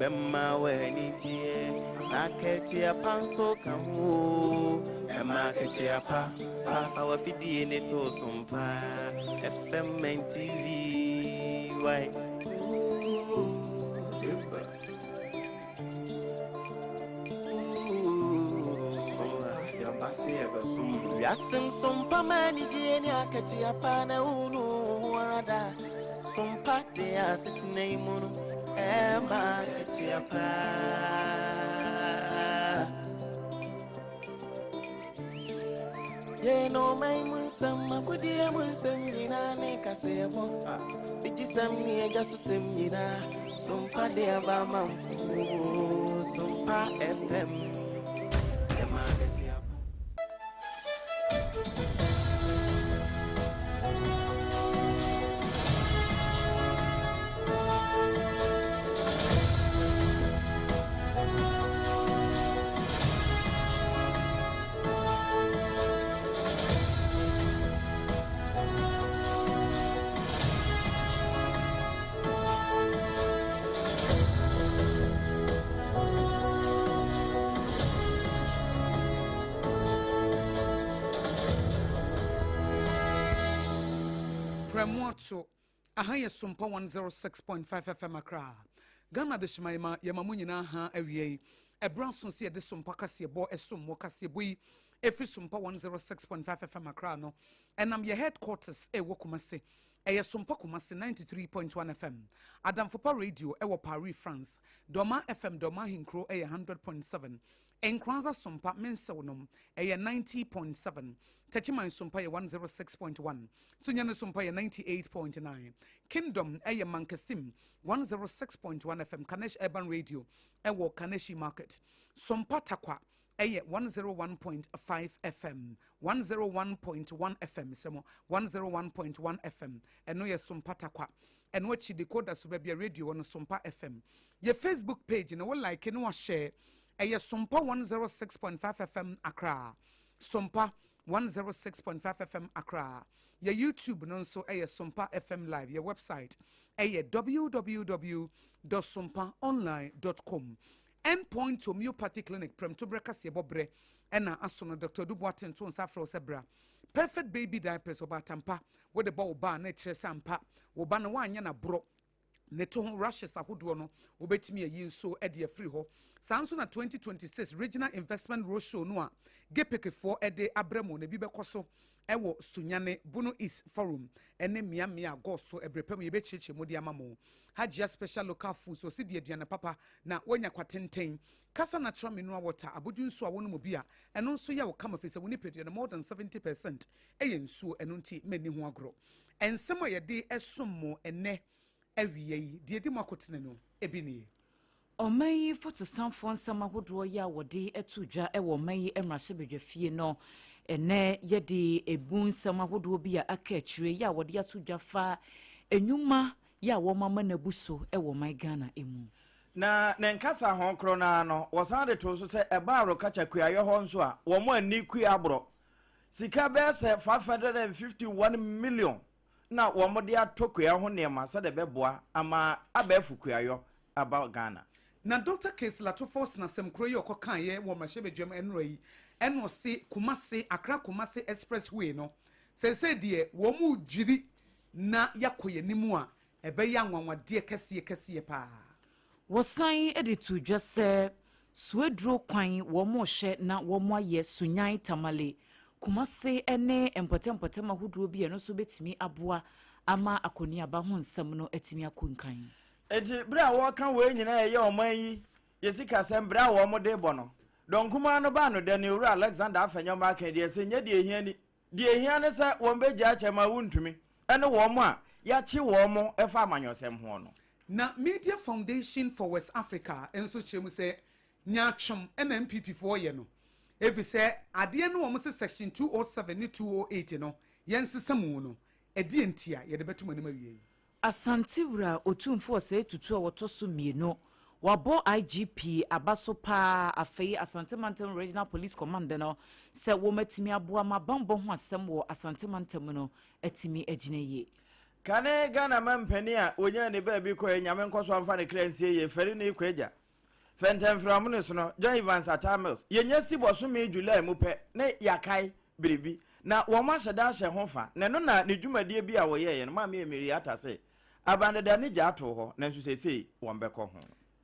Ɛbɛma w'anigyeɛ na akatua pa nso ka ho. Ɛma akatua pa pa fa w'afidie ne to so mpa. FM and TV why? Wiase nsompa ma anigyeɛ ne akatua pa na wonu ho ara da. Sompa de asetena yi mu no ɛma akatua pa. Yɛn ɔman mu nsɛm, agodie mu nsɛm nyinaa ne kaseɛbɔ. Bigyesɛm ne agya so sɛm nyinaa. Sompa de aba ama wo. Sompa FM. Ɛma akatua pa. Prɛmoato, aha yɛ Sompa 106.5 FM Accra. Ghana adehyema yɛma yɛma mo nyinaa ha awia yi. Ɛberɛ aso sɛ yɛde Sompa kaseɛbɔ ɛsom mo. Kaseɛbɔ yi ɛfiri Sompa 106.5 FM Accra no ɛnam yɛ headquarters ɛwɔ Kumasi. Ɛyɛ Sompa Kumasi 93.1 FM. Adamfopa Radio ɛwɔ Paris, France. Dɔma FM Dɔma Ahenkuro ɛyɛ 100.7. Nkoranza Sompa Mensew nom ɛyɛ 90.7. Techiman Sompa yɛ 106.1. Sunyani Sompa yɛ 98.9. Kingdom ɛyɛ Mankasim 106.1 FM. Kanesh Urban Radio ɛwɔ Kaneshi Market. Sompa Takwa ɛyɛ 101.5 FM. 101.1 FM mesrɛ mo 101.1 FM ɛno yɛ Sompa Takwa. Ɛno akyi decoder so baabi a radio wɔ no Sompa FM. Yɛ Facebook page no wo like ne wa share ɛyɛ Sompa 106.5 FM Accra. Sompa 106.5 FM Accra. Yɛ YouTube no nso ɛyɛ Sompa FM Live. Yɛ website ɛyɛ www.sompaonline.com. Endpoint Homeopathy Clinic Prɛmtoberɛ kaseɛbɔ berɛ ɛna aso no Dr. Adu Boateng to nsa afrɛ wo sɛ bra. Perfect Baby Diapers ɔbaatan pa wode bɔ wo ba a na ɛkyerɛ sɛ ampa wo ba no woanyɛ no aborɔ ne to ho rashes ahodoɔ no wobɛtumi ayi nso de afiri hɔ. Saa nso na 2026 Regional Investment Roadshow no a GEPECfoɔ de abrɛ mo na ebi bɛkɔ so ɛwɔ Sunyani, Bono East Forum ne mmeammea a gɔɔ so ɛberɛ pa mu yɛbɛkyerɛkyerɛ mu de ama mo. Hajia Special Local Foods ɔsi di aduane papa na woanya kwatenten. Kasa Natural Mineral Water abodwo nsuo a wonom bi a ɛno nso yɛ wo kama firi sɛ wo nipadua no more than 70% ɛyɛ nsuo ɛno nti mɛnni ho agorɔ. Nsɛm a yɛde ɛsom mo ɛnɛ awia yi deɛ ɛdi mu akotene no ebi nie. Ɔman yi fotosanfoɔ nsɛm ahodoɔ yi a wɔde to dwa wɔ ɔman yi mmarahyɛbadwafie no, ɛnɛ yɛde ebu nsɛm ahodoɔ bi a aka akyire yi a wɔde ato dwa fa nnwuma yi a wɔn ama no abu so wɔ ɔman Ghana mu. Na ne nkasa ho korɔ no ara no, wɔsan de too so sɛ ɛba Arokakya kuayɔ hɔ nso a, wɔn anni kua aborɔ. Sika bɛyɛ sɛ 551 million na wɔde atɔ kua ho nneɛma sɛdeɛ ɛbɛboa ama abɛɛfo kuayɔ aba Ghana. Na Dɔkta Case Latofo asɛm koro yi a ɔkɔkaeɛ wɔ mmarahyɛbadwam nnora yi, ɛna ɔse Kumasi, Accra-Kumasi Expressway no, seesei deɛ wɔn redwiri na yɛakɔ yɛn anim a, ɛbɛyɛ anwanwadeɛ kɛseɛ kɛseɛ paa. Wɔsan de to dwa sɛ suaduro kwan wɔn rehyɛ na wɔn ayɛ Sunyani Tamale, Kumasi ne mpɔtam-mpɔtam ahodoɔ bi a ɛno nso bɛtumi aboa ama akɔneaba ho nsɛm no atumi akɔ nkan. Enti bere a wɔreka wei nyinaa a ɛyɛ ɔman yi yɛ sikasɛm bere a wɔde rebɔ no, dɔn kumaa no baa no dɛ ne Owura Alexander Afenyo-Markin deɛ sɛ nyɛ deɛ ehia ni. Deɛ ehia ne sɛ wɔbɛgyaa kyɛ ma wontumi ne wɔn a yɛakye wɔn fa amanyɔsɛm ho no. Na Media Foundation for West Africa nso kyerɛ mu sɛ nyaatwom na NPP foɔ yɛ no efisɛ adeɛ no wɔn se section 207 ne 208 no yɛnsesa mu no ɛdeɛ nti a yɛde bɛto mo anim awie yi. Asante Wura Otumfoɔ Osei Tutu a wɔtɔ so mmienu, wabɔ IGP aba so paa afei Asante Mantam Regional Police Command no sɛ wɔatumi aboa ma bammɔ ho asɛm wɔ Asante Mantam no atumi agyina yie. Kane Ghana mampanin a ɔnyaa ne baabi kɔeɛ, Nyame nkɔ so amfa ne kra nsie yie, Fɛre Nii Kwagya, Fɛntɛmfrɛamene so no, John Evans Atta Mills, yɛnya si bɔsome July mu pɛ na yɛakae biribi, na wɔn ahyɛ da ahyɛ ho fa, na ɛno na ne dwumadie bi a wɔyɛeɛ no, Maame Emiri Atta se, Aban dada ne gya atoo hɔ, nanso seesei wɔbɛkɔ ho.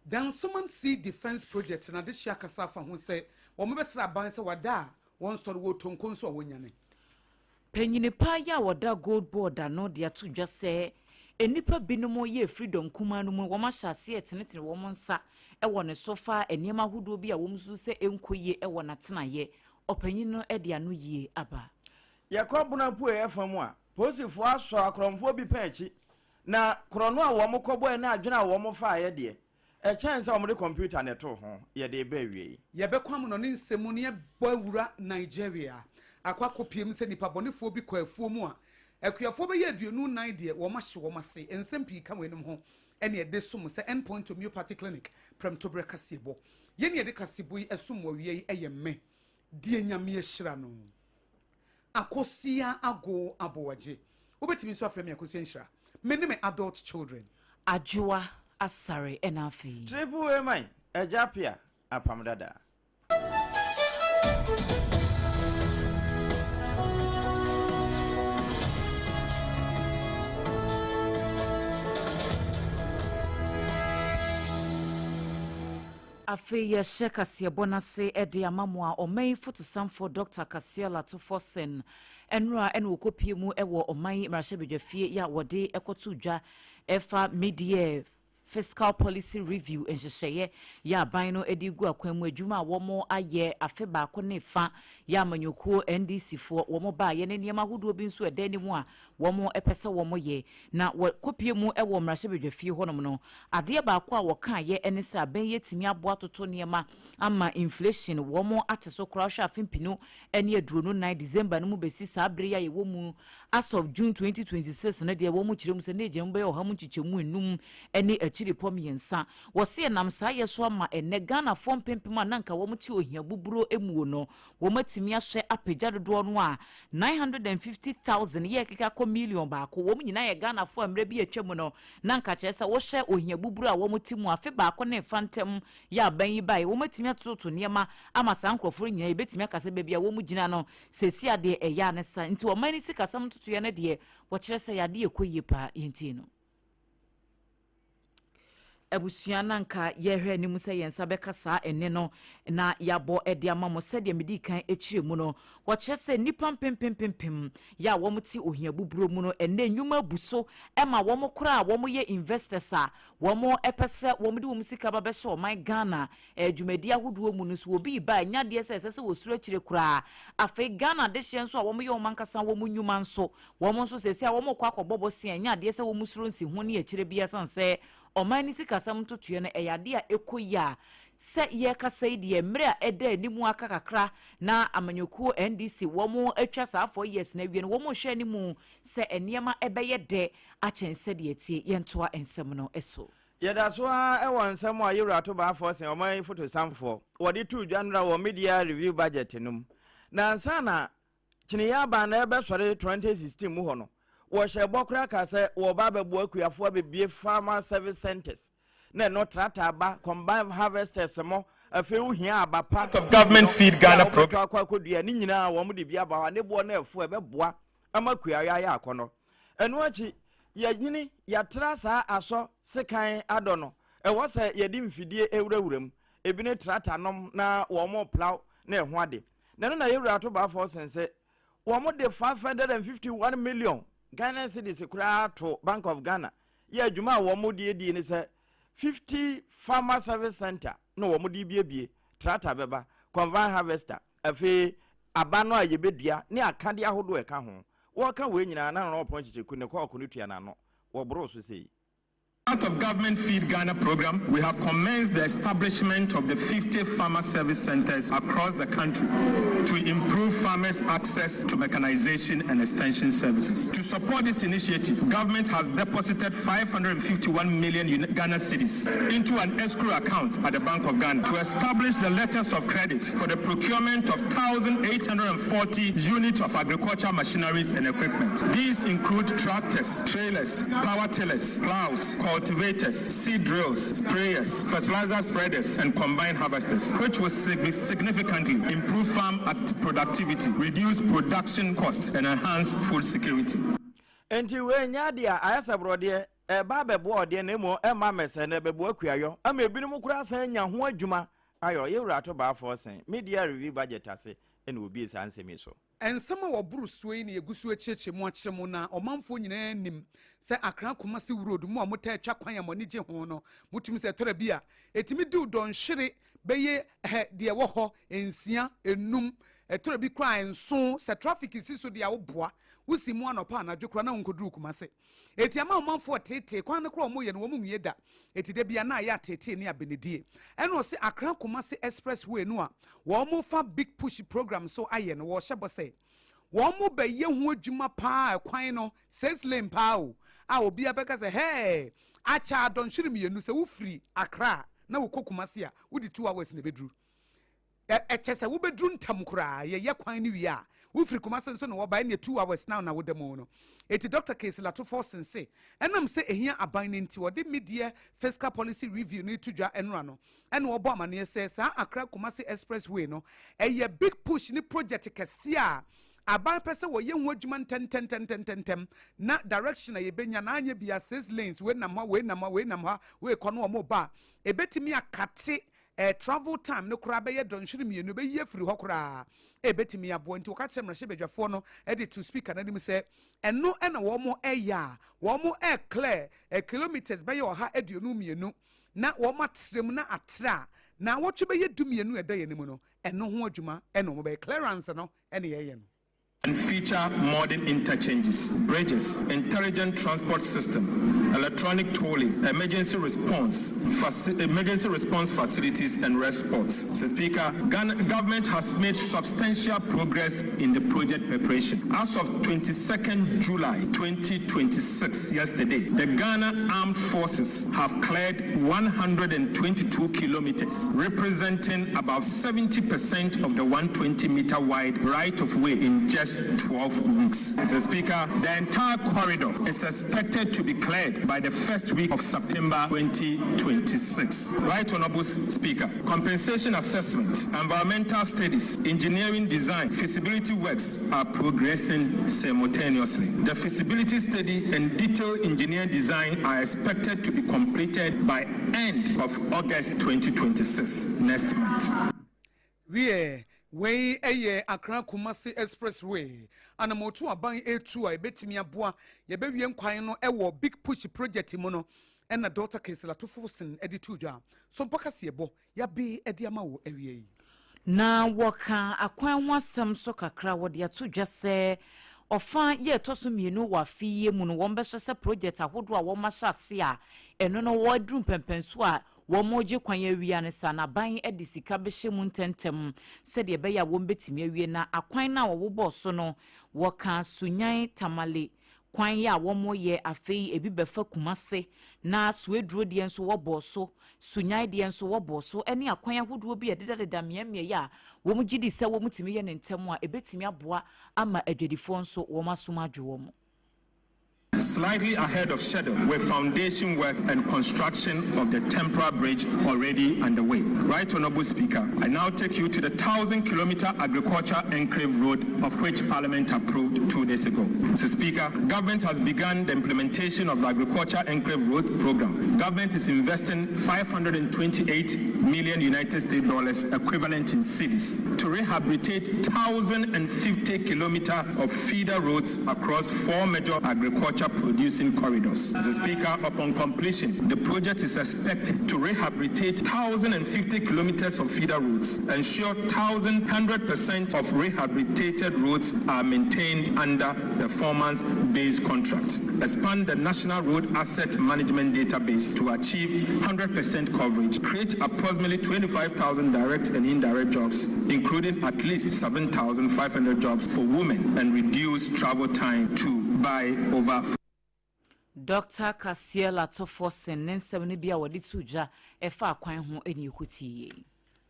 Dansoman Sea Defence Project na adehye akasa afa ho sɛ wɔbɛsrɛ aban sɛ wada a wɔnsɔre wɔ tonko nso a wɔnyane. Panyin pa yi a ɔda Gold Board ano de ato dwa sɛ nnipa binom yɛ firi dɔm kumaa no mu wɔahyɛ aseɛ retenetene wɔn nsa wɔ ne so fa nneɛma ahodoɔ bi a wɔsusu sɛ ɛnkɔ yie wɔ n'atenaeɛ. Ɔpanyin no de ano yie aba. Yɛkɔ Bono Apueeɛ fa mu a, polisifoɔ asɔ akorɔmfoɔ bi pɛn akyi, na korɔno a wɔkɔbɔeɛ ne adwene a wɔfaeɛ deɛ, Ɛkyɛn sɛ wɔde kɔmputa na ɛtoo ho, yɛde reba awiei. Yɛbɛkɔ amanɔne nsɛm mu na yɛbɔ awura Nigeria akɔ akɔpiem sɛ nnipa bɔnefoɔ bi kɔ afuo mu a akuafoɔ bɛyɛ 24 deɛ wɔn ahye wɔn ase. Nsɛm pii ka weinom ho ɛne ɛde som sɛ End Point Homeopathy Clinic prɛmtoberɛ kaseɛbɔ. Yɛne yɛde kaseɛbɔ yi ɛsom wɔ awia yi ɛyɛ me deɛ Nyame ahyira no. Akosua Ago Aboagye. Wobɛtumi nso afrɛ me Akosua Nhyira. Me ne me adult children. Adwoa Asare ɛna afei. Triple A man, Agya Appiah, Apam Dada. Afei yɛhyɛ kaseɛbɔ no ase de ama mo a ɔman yi fotosanfoɔ Dɔkta Cassiel Ato Forson nnora na wɔkɔpie mu wɔ ɔman yi mmarahyɛbadwafie yi a wɔde kɔto dwa ɛfa mid-year fiscal policy review nhyehyɛeɛ yɛ aban no de gu akwan mu adwuma a wɔn ayɛ afe baako ne fa yɛ amanyɔkuo NDC foɔ wɔn baayɛ ne nneɛma ahodoɔ bi nso ɛda anim a wɔn pɛ sɛ wɔn yɛ. Na wɔkɔpue mu wɔ mmarahyɛbadwafie hɔnom no, adeɛ baako a wɔkaeɛ ne sɛ abɛn yi atumi aboa atoto nneɛma ama inflation wɔn ate so koraa. Wohwɛ afe 2024 December no mu bɛsi saa berɛ yi a yɛwɔ mu as of June 2026 no deɛ wɔn kyerɛ mu sɛ na ɛgyina mu bɛyɛ 3.3 ɔha mu. Wɔse ɛnam saa yɛ so ama ɛnnɛ Ghanafoɔ mpempem a na anka wɔn te ohia buburo muo no wɔatumi ahyɛ apagya dodoɔ no a 950,000 yɛ ɛkeka kɔ 1 million. Wɔn nyinaa yɛ Ghanafoɔ a mmerɛ bi atwa mu no na nka kyerɛ sɛ wohyɛ ohia buburo a wɔn te mu. Afe baako ne fa ntam yɛ aban yi baeɛ, wɔn atumi atoto nneɛma ama saa nkurɔfoɔ nyinaa. Yɛbɛtumi aka sɛ baabi a wɔn gyina no sɛsi adeɛ ɛyɛ a ne sa nti ɔman no sikasɛm ntotoeɛ no deɛ wɔkyerɛ sɛ yɛadeɛ ɛkɔ yie paa. Yɛntie no abusua na nka yɛhwɛ anim sɛ yɛn nsa bɛka saa ɛne no na yɛabɔ de ama mo. Sɛdeɛ medi kan akyerɛ mu no, wɔkyerɛ sɛ nnipa mpempempempem yɛ a wɔn te ohia buburo mu no, ɛnɛ nnwuma abu so ma wɔn koraa a wɔn yɛ investors a wɔn pɛ sɛ wɔn de wɔn sika ba bɛhyɛ ɔman Ghana dwumadi ahodoɔ mu no so obi ba nya adeɛ sɛ ɛsɛ sɛ wɔsuro akyire koraa. Afei Ghana adehyeɛ nso a wɔn yɛ wɔn ankasa wɔn nnwuma nso, wɔn nso sɛsɛ a wɔn kɔ akɔbɔ bɔsia nya adeɛ sɛ wɔn suro nsi ho ne akyire bi asan sɛ ɔman ne sikasɛm ntotoeɛ no ɛyɛ adeɛ a ɛkɔ yi a sɛ yɛrekasa yi deɛ, mmerɛ a ɛda anim aka kakra na amanyɔkuo NDC wɔn atwa saa 4 years na awie no, wɔn rehwɛ anim sɛ nneɛma ɛbɛyɛ dɛ akyɛn sɛdeɛ tie. Yɛntoa nsɛm no so. Yɛda so ara wɔ nsɛm a yɛwura to baafoɔ sɛn ɔman yi fotosanfoɔ wɔde too dwa nnora wɔ mid-year review budget no mu. Na ansa na kyiniiɛ aban na ɛbɛsɔre 2016 mu hɔ no, wɔhyɛ bɔ koraa ka sɛ wɔba abɛboa akuafoɔ abɛbie farmer service centers, na ɛno tractor aba, combined harvesters mo, afei wohia aba pa of government feed Ghana program. Akɔ akɔdua ne nyinaa, wɔn de bi aba hɔ a ne boɔ no ɛfo ɛbɛboa ama kuayɔ ayɛ akɔnɔ. Ɛno akyi yɛnyini yɛatra saa asɔ sekan adɔ no, ɛwɔ sɛ yɛde mfidie ewurawura mu, ebi ne tractor nom na wɔn plow na ɛho ade. Na ɛno na yɛwura ato baafoɔ sen sɛ wɔn de 551 million Ghana cedis koraa to Bank of Ghana yɛ adwuma a wɔn de adi ne sɛ 50 farmer service center na wɔn de biebie, tractor bɛba, combine harvester, afei aba no a yɛbɛdua ne akadeɛ ahodoɔ ɛka ho. Wɔka wei nyinaa na ɔpɔn kyekyeku ne kɔɔko no tua n'ano wɔboro so sei. Out of Government Feed Ghana program, we have commenced the establishment of the 50 farmer service centers across the country to improve farmers' access to mechanization and extension services. To support this initiative, government has deposited 551 million Ghana cedis into an escrow account at the Bank of Ghana to establish the letters of credit for the procurement of 1,840 units of agricultural machineries and equipment. These include tractors, trailers, power tillers, plows, cultivators, seed drills, sprayers, fertilizer spreaders, and combine harvesters, which will significantly improve farm productivity, reduce production costs, and enhance food security. Enti wei nyɛ adeɛ a ayɛ sɛ borɔdeɛ ɛreba abɛboa ɔdeɛ na mmom ɛmma mmɛsɛe na ɛbɛboa kuayɔ ama ebinom koraa asan anya ho adwuma ayɔ. Yɛn Wura Ato Baafoɔ Sen, Mid-Year Review Budget ase na wɔbue saa nsɛm yi so. Nsɛm a wɔboro soɔ yi na yɛgu so rekyerɛkyerɛ mu akyerɛ mo na ɔmanfoɔ nyinaa nim sɛ Accra Kumasi road mo a motaa twa kwan a mo ani gye ho no motumi sɛ ɛtɔda bi a ɛtumi di wo dɔnhwere bɛyɛ hɛ deɛ ɛwɔ hɔ nsia, enum, ɛtɔda bi koraa nson sɛ traffic si so deɛ a woboa wosi mu anɔpa anadwo koraa na wonkɔduru Kumasi. Eti ama ɔmanfoɔ teetee, kwan no koraa a wɔyɛ no wɔn nwie da. Eti da biara na ayɛ ateetee ne abenedie. Ɛna ɔse Accra Kumasi Express way no a wɔn fa Big Push program so ayɛ no wɔhyɛ bɔ sɛ wɔn bɛyɛ ho adwuma paa ɛkwan no 6 lane paa o a obiara bɛka sɛ hɛɛ akyɛ adɔnhwere mmienu sɛ wofiri Accra na wokɔ Kumasi a wode 2 hours na ɛbɛduru. Ɛ, ɛkyɛ sɛ wobɛduru ntam koraa yɛyɛ kwan no wie a wofiri Kumase nso na wɔba ɛneɛ 2 hours na woda mu no. Eti Dr. Cassiel Ato Forson se ɛnam sɛ ehia aban no nti wɔde mid-year fiscal policy review no to dwa ɛnora no ɛna wɔbɔ amanneɛ sɛ saa Accra Kumasi Expressway no ɛyɛ Big Push ne project kɛseɛ a aban pɛ sɛ wɔyɛ ho adwuma ntɛntɛntɛntɛntɛm na direction a yɛbɛnya na anyɛ bia six lanes, wei nam ha, wei nam ha, wei nam ha, wei kɔ no wɔn ba a ebɛtumi acut travel time no koraa bɛyɛ dɔnhwere 2 bɛyi afiri hɔ koraa ebɛtumi aboa. Nti wɔka kyerɛ mmarahyɛbadwafoɔ no ɛde to speaker n'anim sɛ ɛno ɛna wɔn ɛyɛ a wɔn ɛclear kilometres bɛyɛ 122 na wɔn atrɛ mu na atrɛ a na awɔtwe bɛyɛ 12 ɛda yɛn anim no ɛno ho adwuma ɛna wɔn bɛyɛ clearance no ɛna yɛyɛ no. And feature modern interchanges, bridges, intelligent transport system, electronic tolling, emergency response facilities, and rest spots. Mr. Speaker, Ghana government has made substantial progress in the project preparation. As of 22nd July 2026, yesterday, the Ghana Armed Forces have cleared 122 kilometers, representing about 70% of the 120 meter wide right of way in just 12 weeks. Mr. Speaker, the entire corridor is expected to be cleared by the first week of September 2026. Right Honorable Speaker, compensation assessment, environmental studies, engineering design, feasibility works are progressing simultaneously. The feasibility study and detailed engineering design are expected to be completed by end of August 2026, next month. Wie wei ɛyɛ Accra Kumasi Expressway anamoto aban etu a ebetumi aboa yɛbɛwie nkwan no ɛwɔ Big Push project mu no ɛna Dr. Cassiel Ato Forson ɛde to dwa so mpɔ kaseɛbɔ yabe ɛde ama wɔ awie yi. Na wɔka akwan ho asɛm so kakra wɔde ato dwa sɛ ɔfa yɛ ɛtɔ so mmienu wɔ afe yie mu no wɔn bɛhyɛ sɛ project ahodoɔ a wɔn ahyɛ ase a ɛno no wɔaduru mpɛmpɛnso a wɔn gye kwan awia no sa n'aban de sika bɛhyɛ mu ntɛntɛm sɛdeɛ ɛbɛyɛ a wɔn bɛtumi awie. Na akwan no a wɔwobɔɔ so no wɔka Sunyani Tamale kwan yi a wɔyɛ, afei ebi bɛfa Kumase na Sueduro deɛ nso wɔbɔ so, Sunyani deɛ nso wɔbɔ so, ɛne akwan ahodoɔ bi a ɛdedadeda mmeammea yi a wɔn gye di sɛ wɔn tumi yɛ ne ntɛm a ebɛtumi aboa ama adwadifoɔ nso wɔn asom adwo wɔn. Slightly ahead of schedule, with foundation work and construction of the temporary bridge already underway. Right Honorable Speaker, I now take you to the 1,000 kilometer agriculture enclave road of which Parliament approved 2 days ago. Mr. Speaker, government has begun the implementation of the agriculture enclave road program. Government is investing 528 million United States dollars equivalent in cedis to rehabilitate 1,050 kilometer of feeder roads across four major agriculture producing corridors. Mr. Speaker, upon completion, the project is expected to rehabilitate 1,050 kilometers of feeder roads, ensure 1,100% of rehabilitated roads are maintained under performance-based contracts, expand the National Road Asset Management Database to achieve 100% coverage, create approximately 25,000 direct and indirect jobs, including at least 7,500 jobs for women, and reduce travel time to by over Dr. Cassiel Ato Forson ne nsɛm no bi a wɔde to dwa ɛfa akwan ho ne ɛkɔtie.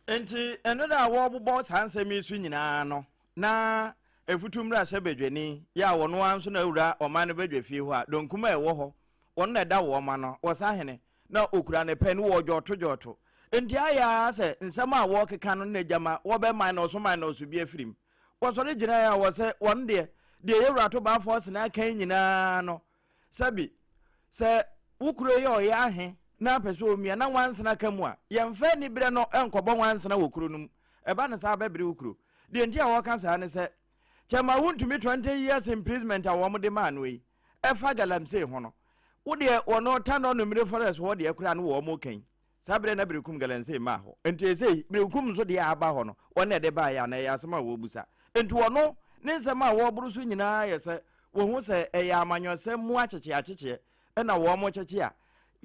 Nti ɛno da a wɔrebobɔ saa nsɛm yi so nyinaa no, na Efutu mmarahyɛbadwani yi a ɔno ara nso na awura ɔman no badwafie hɔ a donkum a ɛwɔ hɔ ɔno na ɛda wɔn ano, ɔsahene, na ɔkura ne pɛn wɔ dwɔɔto-dwɔɔto. Nti ayɛ ara sɛ nsɛm a wɔrekeka no na gyama wɔbɛ minus minus bi afiri mu. Wɔsɔre gyinaeɛ a wɔsɛ wɔn deɛ, deɛ Yɛwura Tobaa Forson aka yi nyinaa no, sɛbi sɛ wo kuro yɛ ɔyɛ ahe na apɛ sɛ ɔmia na nwansena ka mu a, yɛmfa aniberɛ no nkɔbɔ nwansena wɔ kuro no mu. Ɛba no saa a bɛbere wo kuro. Deɛ nti a wɔka saa ne sɛ, kyɛma wontumi 20 years imprisonment a wɔn de maa no yi, ɛfa galamsey ho no, wo deɛ wɔn Tano Numire forest hɔ deɛ koraa no wɔn ka yi, saa berɛ na Berekum galamsey maa hɔ, nti ɛsei Berekum nso deɛ aba hɔ no, wɔn na ɛde baeɛ anaa ɛyɛ asɛm a wɔbusa. Nti wɔno ne nsɛm a wɔboro so nyinaa yɛ sɛ wɔhu sɛ ɛyɛ amanyɔsɛm mu akyekye akyekyeɛ ɛna wɔn kyekye a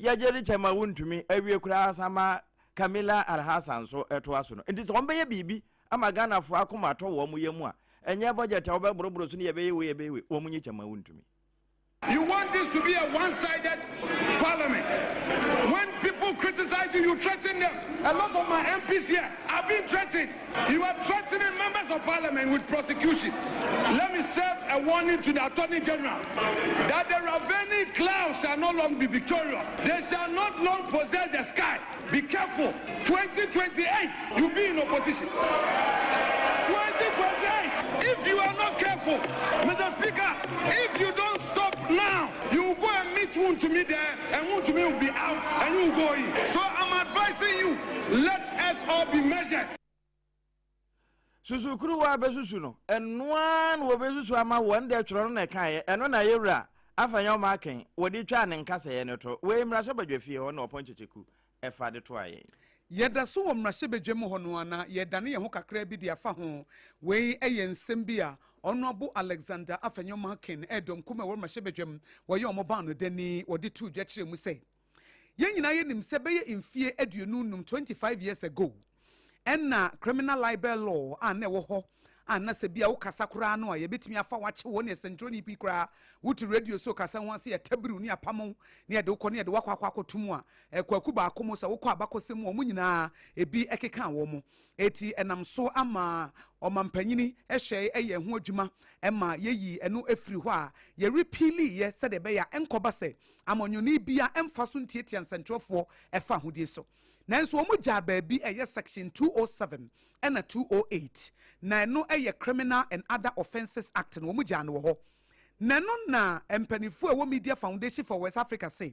yɛgye de kyɛma wontumi awie koraa san ma Camilla Alhassan nso ɛtoa so no. Nti sɛ wɔn bɛyɛ biribi ama Ghanafoɔ akoma atɔ wɔn yam a, ɛnyɛ budget a wɔbɛboroboro so ne yɛbɛyɛ wei yɛbɛyɛ wei, wɔn nyi kyɛma wontumi. You want this to be a one-sided parliament. When people criticize you, you threaten them. A lot of my MPs here have been threatened. You are threatening members of parliament with prosecution. Let me serve a warning to the Attorney General that the ravening clouds shall no long be victorious. They shall not long possess the sky. Be careful. 2028, you'll be in opposition. 2028, if you are not careful, Mr. Speaker, if you don't stop now, you will go and meet Wontumi there, and Wontumi will be out, and you will go in. So I'm advising you, let us all be measured. Susukuruwa a bɛsusu no, ɛno ara na wɔbɛsusu ama wɔn deɛ twerɛ no na ɛkaeɛ, ɛno na yɛwura Afanyɛ Aken wɔde twaa ne nkasɛeɛ no to. Wei mmarahyɛbadwafie hɔ na Ɔpɔn Kyekyeku ɛfa de toa yɛn. Yɛda so wɔ mmarahyɛbadwam hɔ no ara na yɛredane yɛn ho kakraa bi de afa ho. Wei yɛ nsɛm bi a Honourable Alexander Afenyo Markin, dɔm kumaa a ɛwɔ mmarahyɛbadwam, wɔyɛ wɔn baanodani, wɔde too dwa kyerɛɛ mu sɛ, Yɛn nyinaa yɛnim sɛ bɛyɛ mfie 25, 25 years ago, ɛna criminal libel law a na ɛwɔ hɔ a na sɛ bi a wokasa koraa no a yɛbɛtumi afa wo akye wo ne ɛsɛnkyerɛni bi koraa wote radio so kasa ho ase yɛtabiriw ne apamo ne yɛde wokɔ ne yɛde wakɔ akɔ akɔto mu a kwaku baako mu sɛ wokɔ abakɔsɛm mu wɔn nyinaa ebi ɛkeka wɔn mo eti ɛnam so ama ɔmampanyini ɛhyɛ ɛyɛ ho adwuma ɛma yɛyi ɛno efiri hɔ a yɛrepeal yɛ sɛdeɛ ɛbɛyɛ a ɛnkɔba sɛ amanyɔni bia ɛmfa so ntiatia nsɛntwerɛfoɔ ɛfa ahodie so. Nanso wɔn gyaa baabi ɛyɛ section 207 ɛna 208, na ɛno ɛyɛ Criminal and Other Offences Act no, wɔn gyaa no wɔ hɔ. Na ɛno na mpanimfoɔ a ɛwɔ Media Foundation for West Africa se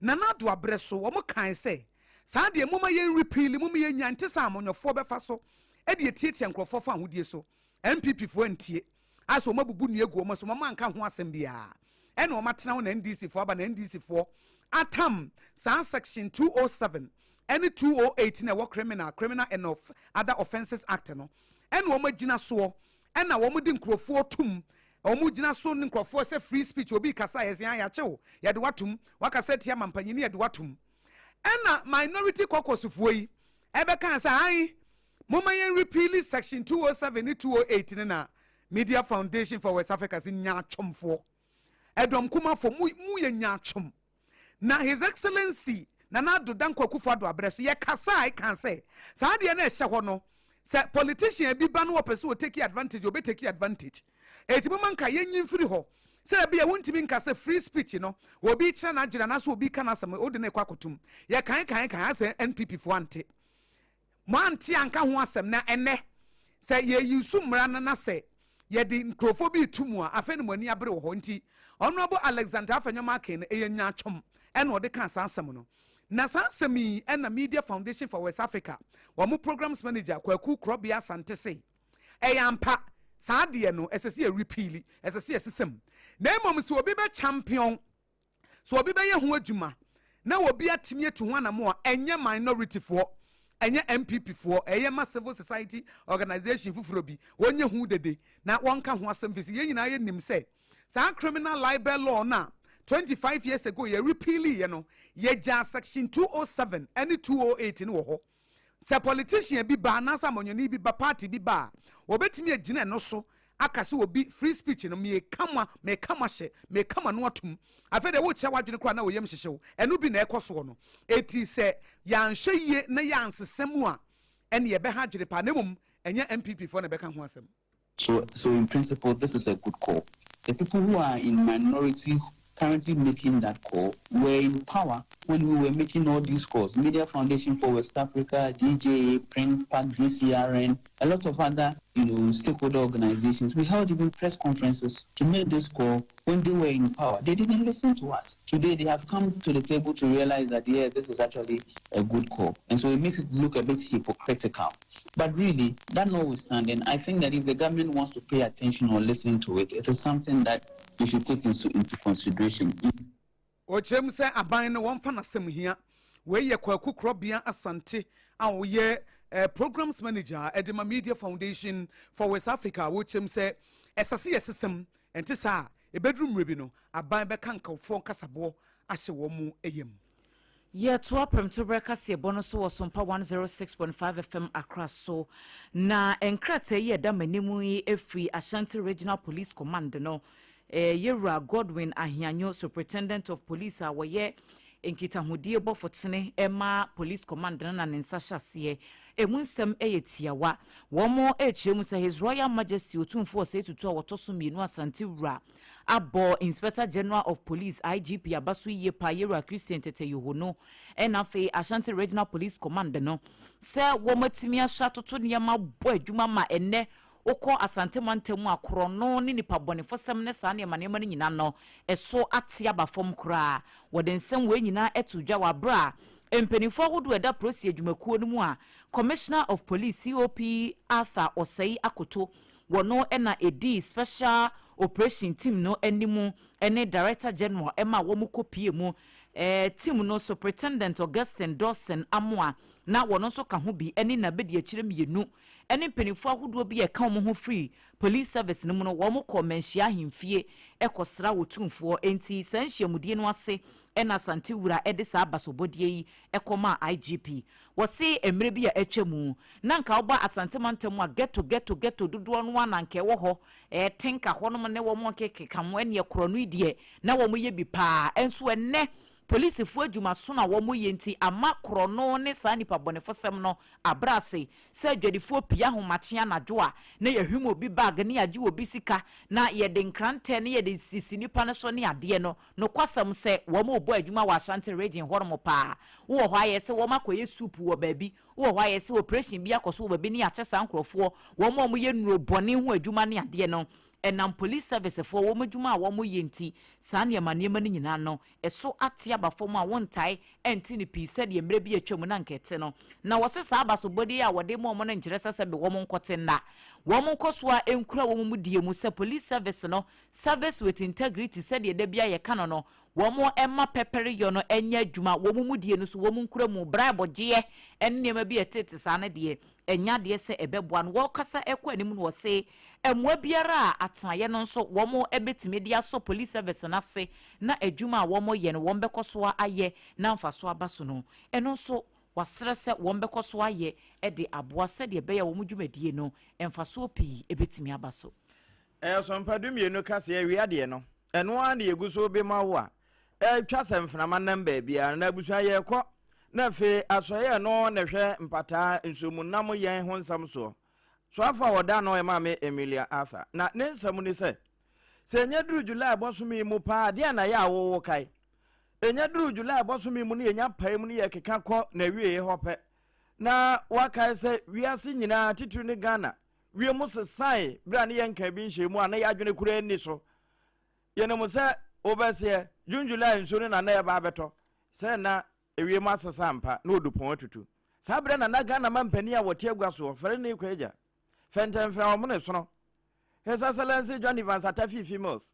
Nana Addo abrɛ so wɔn kan sɛ saa deɛ moma yɛn repeal, moma yɛn nya nte sɛ amanyɔfoɔ bɛfa so ɛde etiatia nkurɔfoɔ fa ahodie so. NPP foɔ ntie asɛ wɔn abubu nnua gu wɔn so, wɔn anka ho asɛm biara, ɛna wɔn atena hɔ na NDC foɔ aba na NDC foɔ atam saa section 207 ɛne 208 na ɛwɔ Criminal and of Other Offences Act no, ɛna wɔn agyina soɔ ɛna wɔn de nkurɔfoɔ tum. Wɔn gyina so ne nkurɔfoɔ sɛ free speech, obi kasa yɛ sɛ yɛakyew, yɛde watum, wakasa tia mampanyini, yɛde watum. Ɛna Minority Caucus foɔ yi ɛbɛka sɛ ayi moma yɛn repeal section 207 ne 208 ne na Media Foundation for West Africa sɛ nyaatwomfoɔ, ɛdɔm kumafo mu mu yɛ nyaatwom. Na His Excellency Nana Addo Dankwa Akufo Addo abrɛ so yɛkasa a ɛka sɛ saa adeɛ no ɛhyɛ hɔ no, sɛ politician bi ba no wɔpɛ sɛ ɔtake advantage, ɔbɛtake advantage. Eti moma nka yɛnyi mfiri hɔ sɛ ebi a wontumi nka sɛ free speech no, obi kyerɛ n'adwene anaasɛ obi ka n'asɛm, wode ne kɔ akɔtum. Yɛkan kan kan asɛ NPP foɔ ante, mo ante anka ho asɛm. Na ɛnɛ sɛ yɛyi so mmara no na sɛ yɛde nkurɔfoɔ bi tu mu a, afei no mo ani abere wɔ hɔ. Nti Honourable Alexander Afenyo Markin no, ɛyɛ nyaatwom ɛna ɔde ka saa asɛm no. Na saa asɛm yi ɛna Media Foundation for West Africa wɔn programs manager Kwaku Korɔbea Asante se ɛyɛ ampa, saa adeɛ no ɛsɛ sɛ yɛ repeal, ɛsɛ sɛ yɛsesam. Na mmom sɛ obi bɛ champion Sɛ obi bɛyɛ ho adwuma na obi atumi atu ho anamo a, ɛnyɛ minority foɔ, ɛnyɛ NPP foɔ, ɛyɛ ma civil society organisation foforɔ bi, wɔnyɛ ho dede na wɔnka ho asɛm firi sɛ yɛn nyinaa yɛnim sɛ saa criminal libel law no a 25 years ago yɛ repeal yɛ no, yɛgyaa section 207 ne 208 no wɔ hɔ. Sɛ politician bi ba anaasɛ amanyɔni bi ba, party bi ba a, wɔbɛtumi agyina ɛno so aka sɛ obi free speech no, meka mo meka mo ahyɛ, meka mo ano atom. Afei deɛ wokyerɛ w'adwene koraa na wo yam hyehye wo. Ɛno bi na ɛkɔ soɔ no. Eti sɛ yɛanhwɛ yie na yɛansesa mu a, ɛne yɛbɛha adwene paa, na mmom ɛnyɛ NPP foɔ na ɛbɛka ho asɛm. So in principle, this is a good call. The people who are in minority currently making that call were in power when we were making all these calls. Media Foundation for West Africa, GJA, PrintPack, GCRN, a lot of other stakeholder organizations. We held even press conferences to make this call when they were in power. They didn't listen to us. Today, they have come to the table to realize that, yeah, this is actually a good call. And so it makes it look a bit hypocritical. But really, that notwithstanding, I think that if the government wants to pay attention or listen to it, it is something that you should take into consideration. Ɔkyerɛ mu sɛ aban no wɔmfa n'asɛm hia. Wei yɛ Kwaku Korɔbea Asante a ɔyɛ programs manager ɛde ma Media Foundation for West Africa a wɔkyerɛ mu sɛ ɛsɛ sɛ yɛsesɛm ɛnte saa a, ɛbɛduru mmerɛ bi no, aban bɛka nkurɔfoɔ nkasaboɔ ahyɛ wɔn mu yam. Yɛtoa prɛmtoberɛ kaseɛbɔ no so wɔ Sompa 106.5 FM Accra so. Na nkrataa yi ɛda m'anim yi ɛfiri Ashanti Regional Police Command no, yɛwura Godwin Ahianyo, Superintendent of Police a wɔyɛ nkitahodie bɔfotene ɛma Police Command no, na ne nsa hyɛ aseɛ. Emu nsɛm ɛyɛ tiawa. Wɔn mo ɛrekyerɛ mu sɛ His Royal Majesty Otumfoɔ Osei Tutu a wɔtɔ so mmienu, Asante Wura, abɔ Inspector General of Police, IGP, aba so yie pa, yɛwura Christian Tetteh Yohuno, ɛna afei Ashanti Regional Police Command no, sɛ wɔn atumi ahyɛ atoto nneɛma bɔ adwuma ma ɛnɛ wokɔ Asante mantam a, korɔno ne nipa bɔnefosɛm ne saa nneɛma nneɛma no nyinaa no ɛso ate aba fam koraa. Wɔde nsɛm wei nyinaa ɛto dwa wɔ abere a mpanimfoɔ ahodoɔ ɛda polisi adwumakuo no mu a Commissioner of Police, COP Arthur Osei Akoto, wɔno ɛna ɛdi Special Operation Team no anim, ɛne Director General ɛma wɔn kɔ pie mu team no, Superintendent Augustine Dawson Amoa, na wɔn nso ka ho bi, ɛne n'abedi akyire mmienu, ɛne mpanimfoɔ ahodoɔ bi a ɛka wɔn ho firi police service no mu no, wɔn kɔ Manhyia ahemfie ɛkɔsra wɔ tumfoɔ. Nti saa nhyiamudie no ase ɛna Asante Wura ɛde saa abasobɔdeɛ yi ɛkɔma IGP. Wɔse mmerɛ bi a atwa mu na nka wɔba Asante mantam a, ghetto ghetto ghetto dodoɔ no a na nka ɛwɔ hɔ, ɛɛtenka hɔnom ne wɔn kekeka ho, ɛne ɛkorɔ no yi deɛ na wɔn yɛ bi paa. Ɛnso ɛnɛ polisifoɔ adwumaso na wɔn yɛ nti ama korɔ ne saa nipa bɔnefosɛm no abrɛ ase, sɛ adwadifoɔ pia ahomakye anadwo a, na yɛhwim obi bag ne yɛagye obi sika na yɛde nkrantɛ ne yɛde sisi nipa no so ne adeɛ no. Nokwasɛm sɛ wɔn rebɔ adwuma wɔ Ashanti Region hɔnom paa. Wowɔ hɔ ayɛ sɛ wɔn akɔyɛ swoop wɔ baabi, wowɔ hɔ ayɛ sɛ operation bi akɔ so wɔ baabi ne yɛakyɛ saa nkurɔfoɔ wɔn a wɔyɛ nnuro bɔne ho adwuma ne adeɛ no. Ɛnam police service foɔ wɔn adwuma a wɔn yɛ nti, saa nneɛma nneɛma no nyinaa no ɛso ate aba fam a wɔntae ɛnte ne pii sɛdeɛ mmerɛ bi atwa mu na nkɛte no. Na wɔse saa abasobɔdeɛ a wɔde ma wɔn no nkyerɛ sɛ sɛbe wɔn nkɔte nna, wɔn nkɔ so a nkura wɔn mu die mu sɛ police service no, service with integrity, sɛdeɛ da bi a yɛka no, wɔn ɛma pɛpɛreyɔ no ɛnyɛ adwuma. Wɔn mu die no so wɔn nkura mu bribe gyeɛ ɛne nneɛma bi a ɛtete saa no deɛ, ɛnya adeɛ sɛ ɛbɛboa no. Wɔkasa ɛkɔ anim no, wɔse mmoa biara a atenaeɛ no nso wɔn bɛtumi de asɔ police service no ase na adwuma a wɔn yɛ no wɔn bɛkɔ so ayɛ na mfa so aba so no, ɛno nso wasrɛ sɛ wɔn bɛkɔ so ayɛ de aboa sɛdeɛ ɛbɛyɛ wɔn dwumadie no mfasoɔ pii ɛbɛtumi aba so. Ɛyɛ Sɔmpa 12 kaseɛ awia deɛ no, ɛno ara na yɛgu so bɛma wo a ɛtwa sɛ mframa nam baabiara. Na abusua, yɛrekɔ na afei asɔeɛ no na ɛhwɛ mpataa nsuomu nam yɛn ho nsɛm soɔ. Soafo a wɔda no Maame Emilia Arthur, na ne nsɛm ni sɛ ɛnyɛ duru July bɔsome yi mu paa deɛ na yɛ a wowo kae ɛnyɛ duru July bɔsome mu no, yɛnya pae mu no, yɛkeka kɔ na awieɛ hɔ pɛ na wakae sɛ wiase nyinaa, titiri ne Ghana, wiem sesae berɛ a ne yɛnka bi nhyɛ mu a na yɛadwene koraa nni so. Yɛnim sɛ wobɛseɛ June, July nsuo no na na yɛba abɛtɔ sɛ na ewiem asesa ampa na odupɔn atutu. Saa berɛ na na Ghana ma mpanin a wɔte agua soɔ fɛre ne kɔ agya fɛntɛmfrɛ wɔn ne sono His Excellency John Evans Atta Fiifi Mills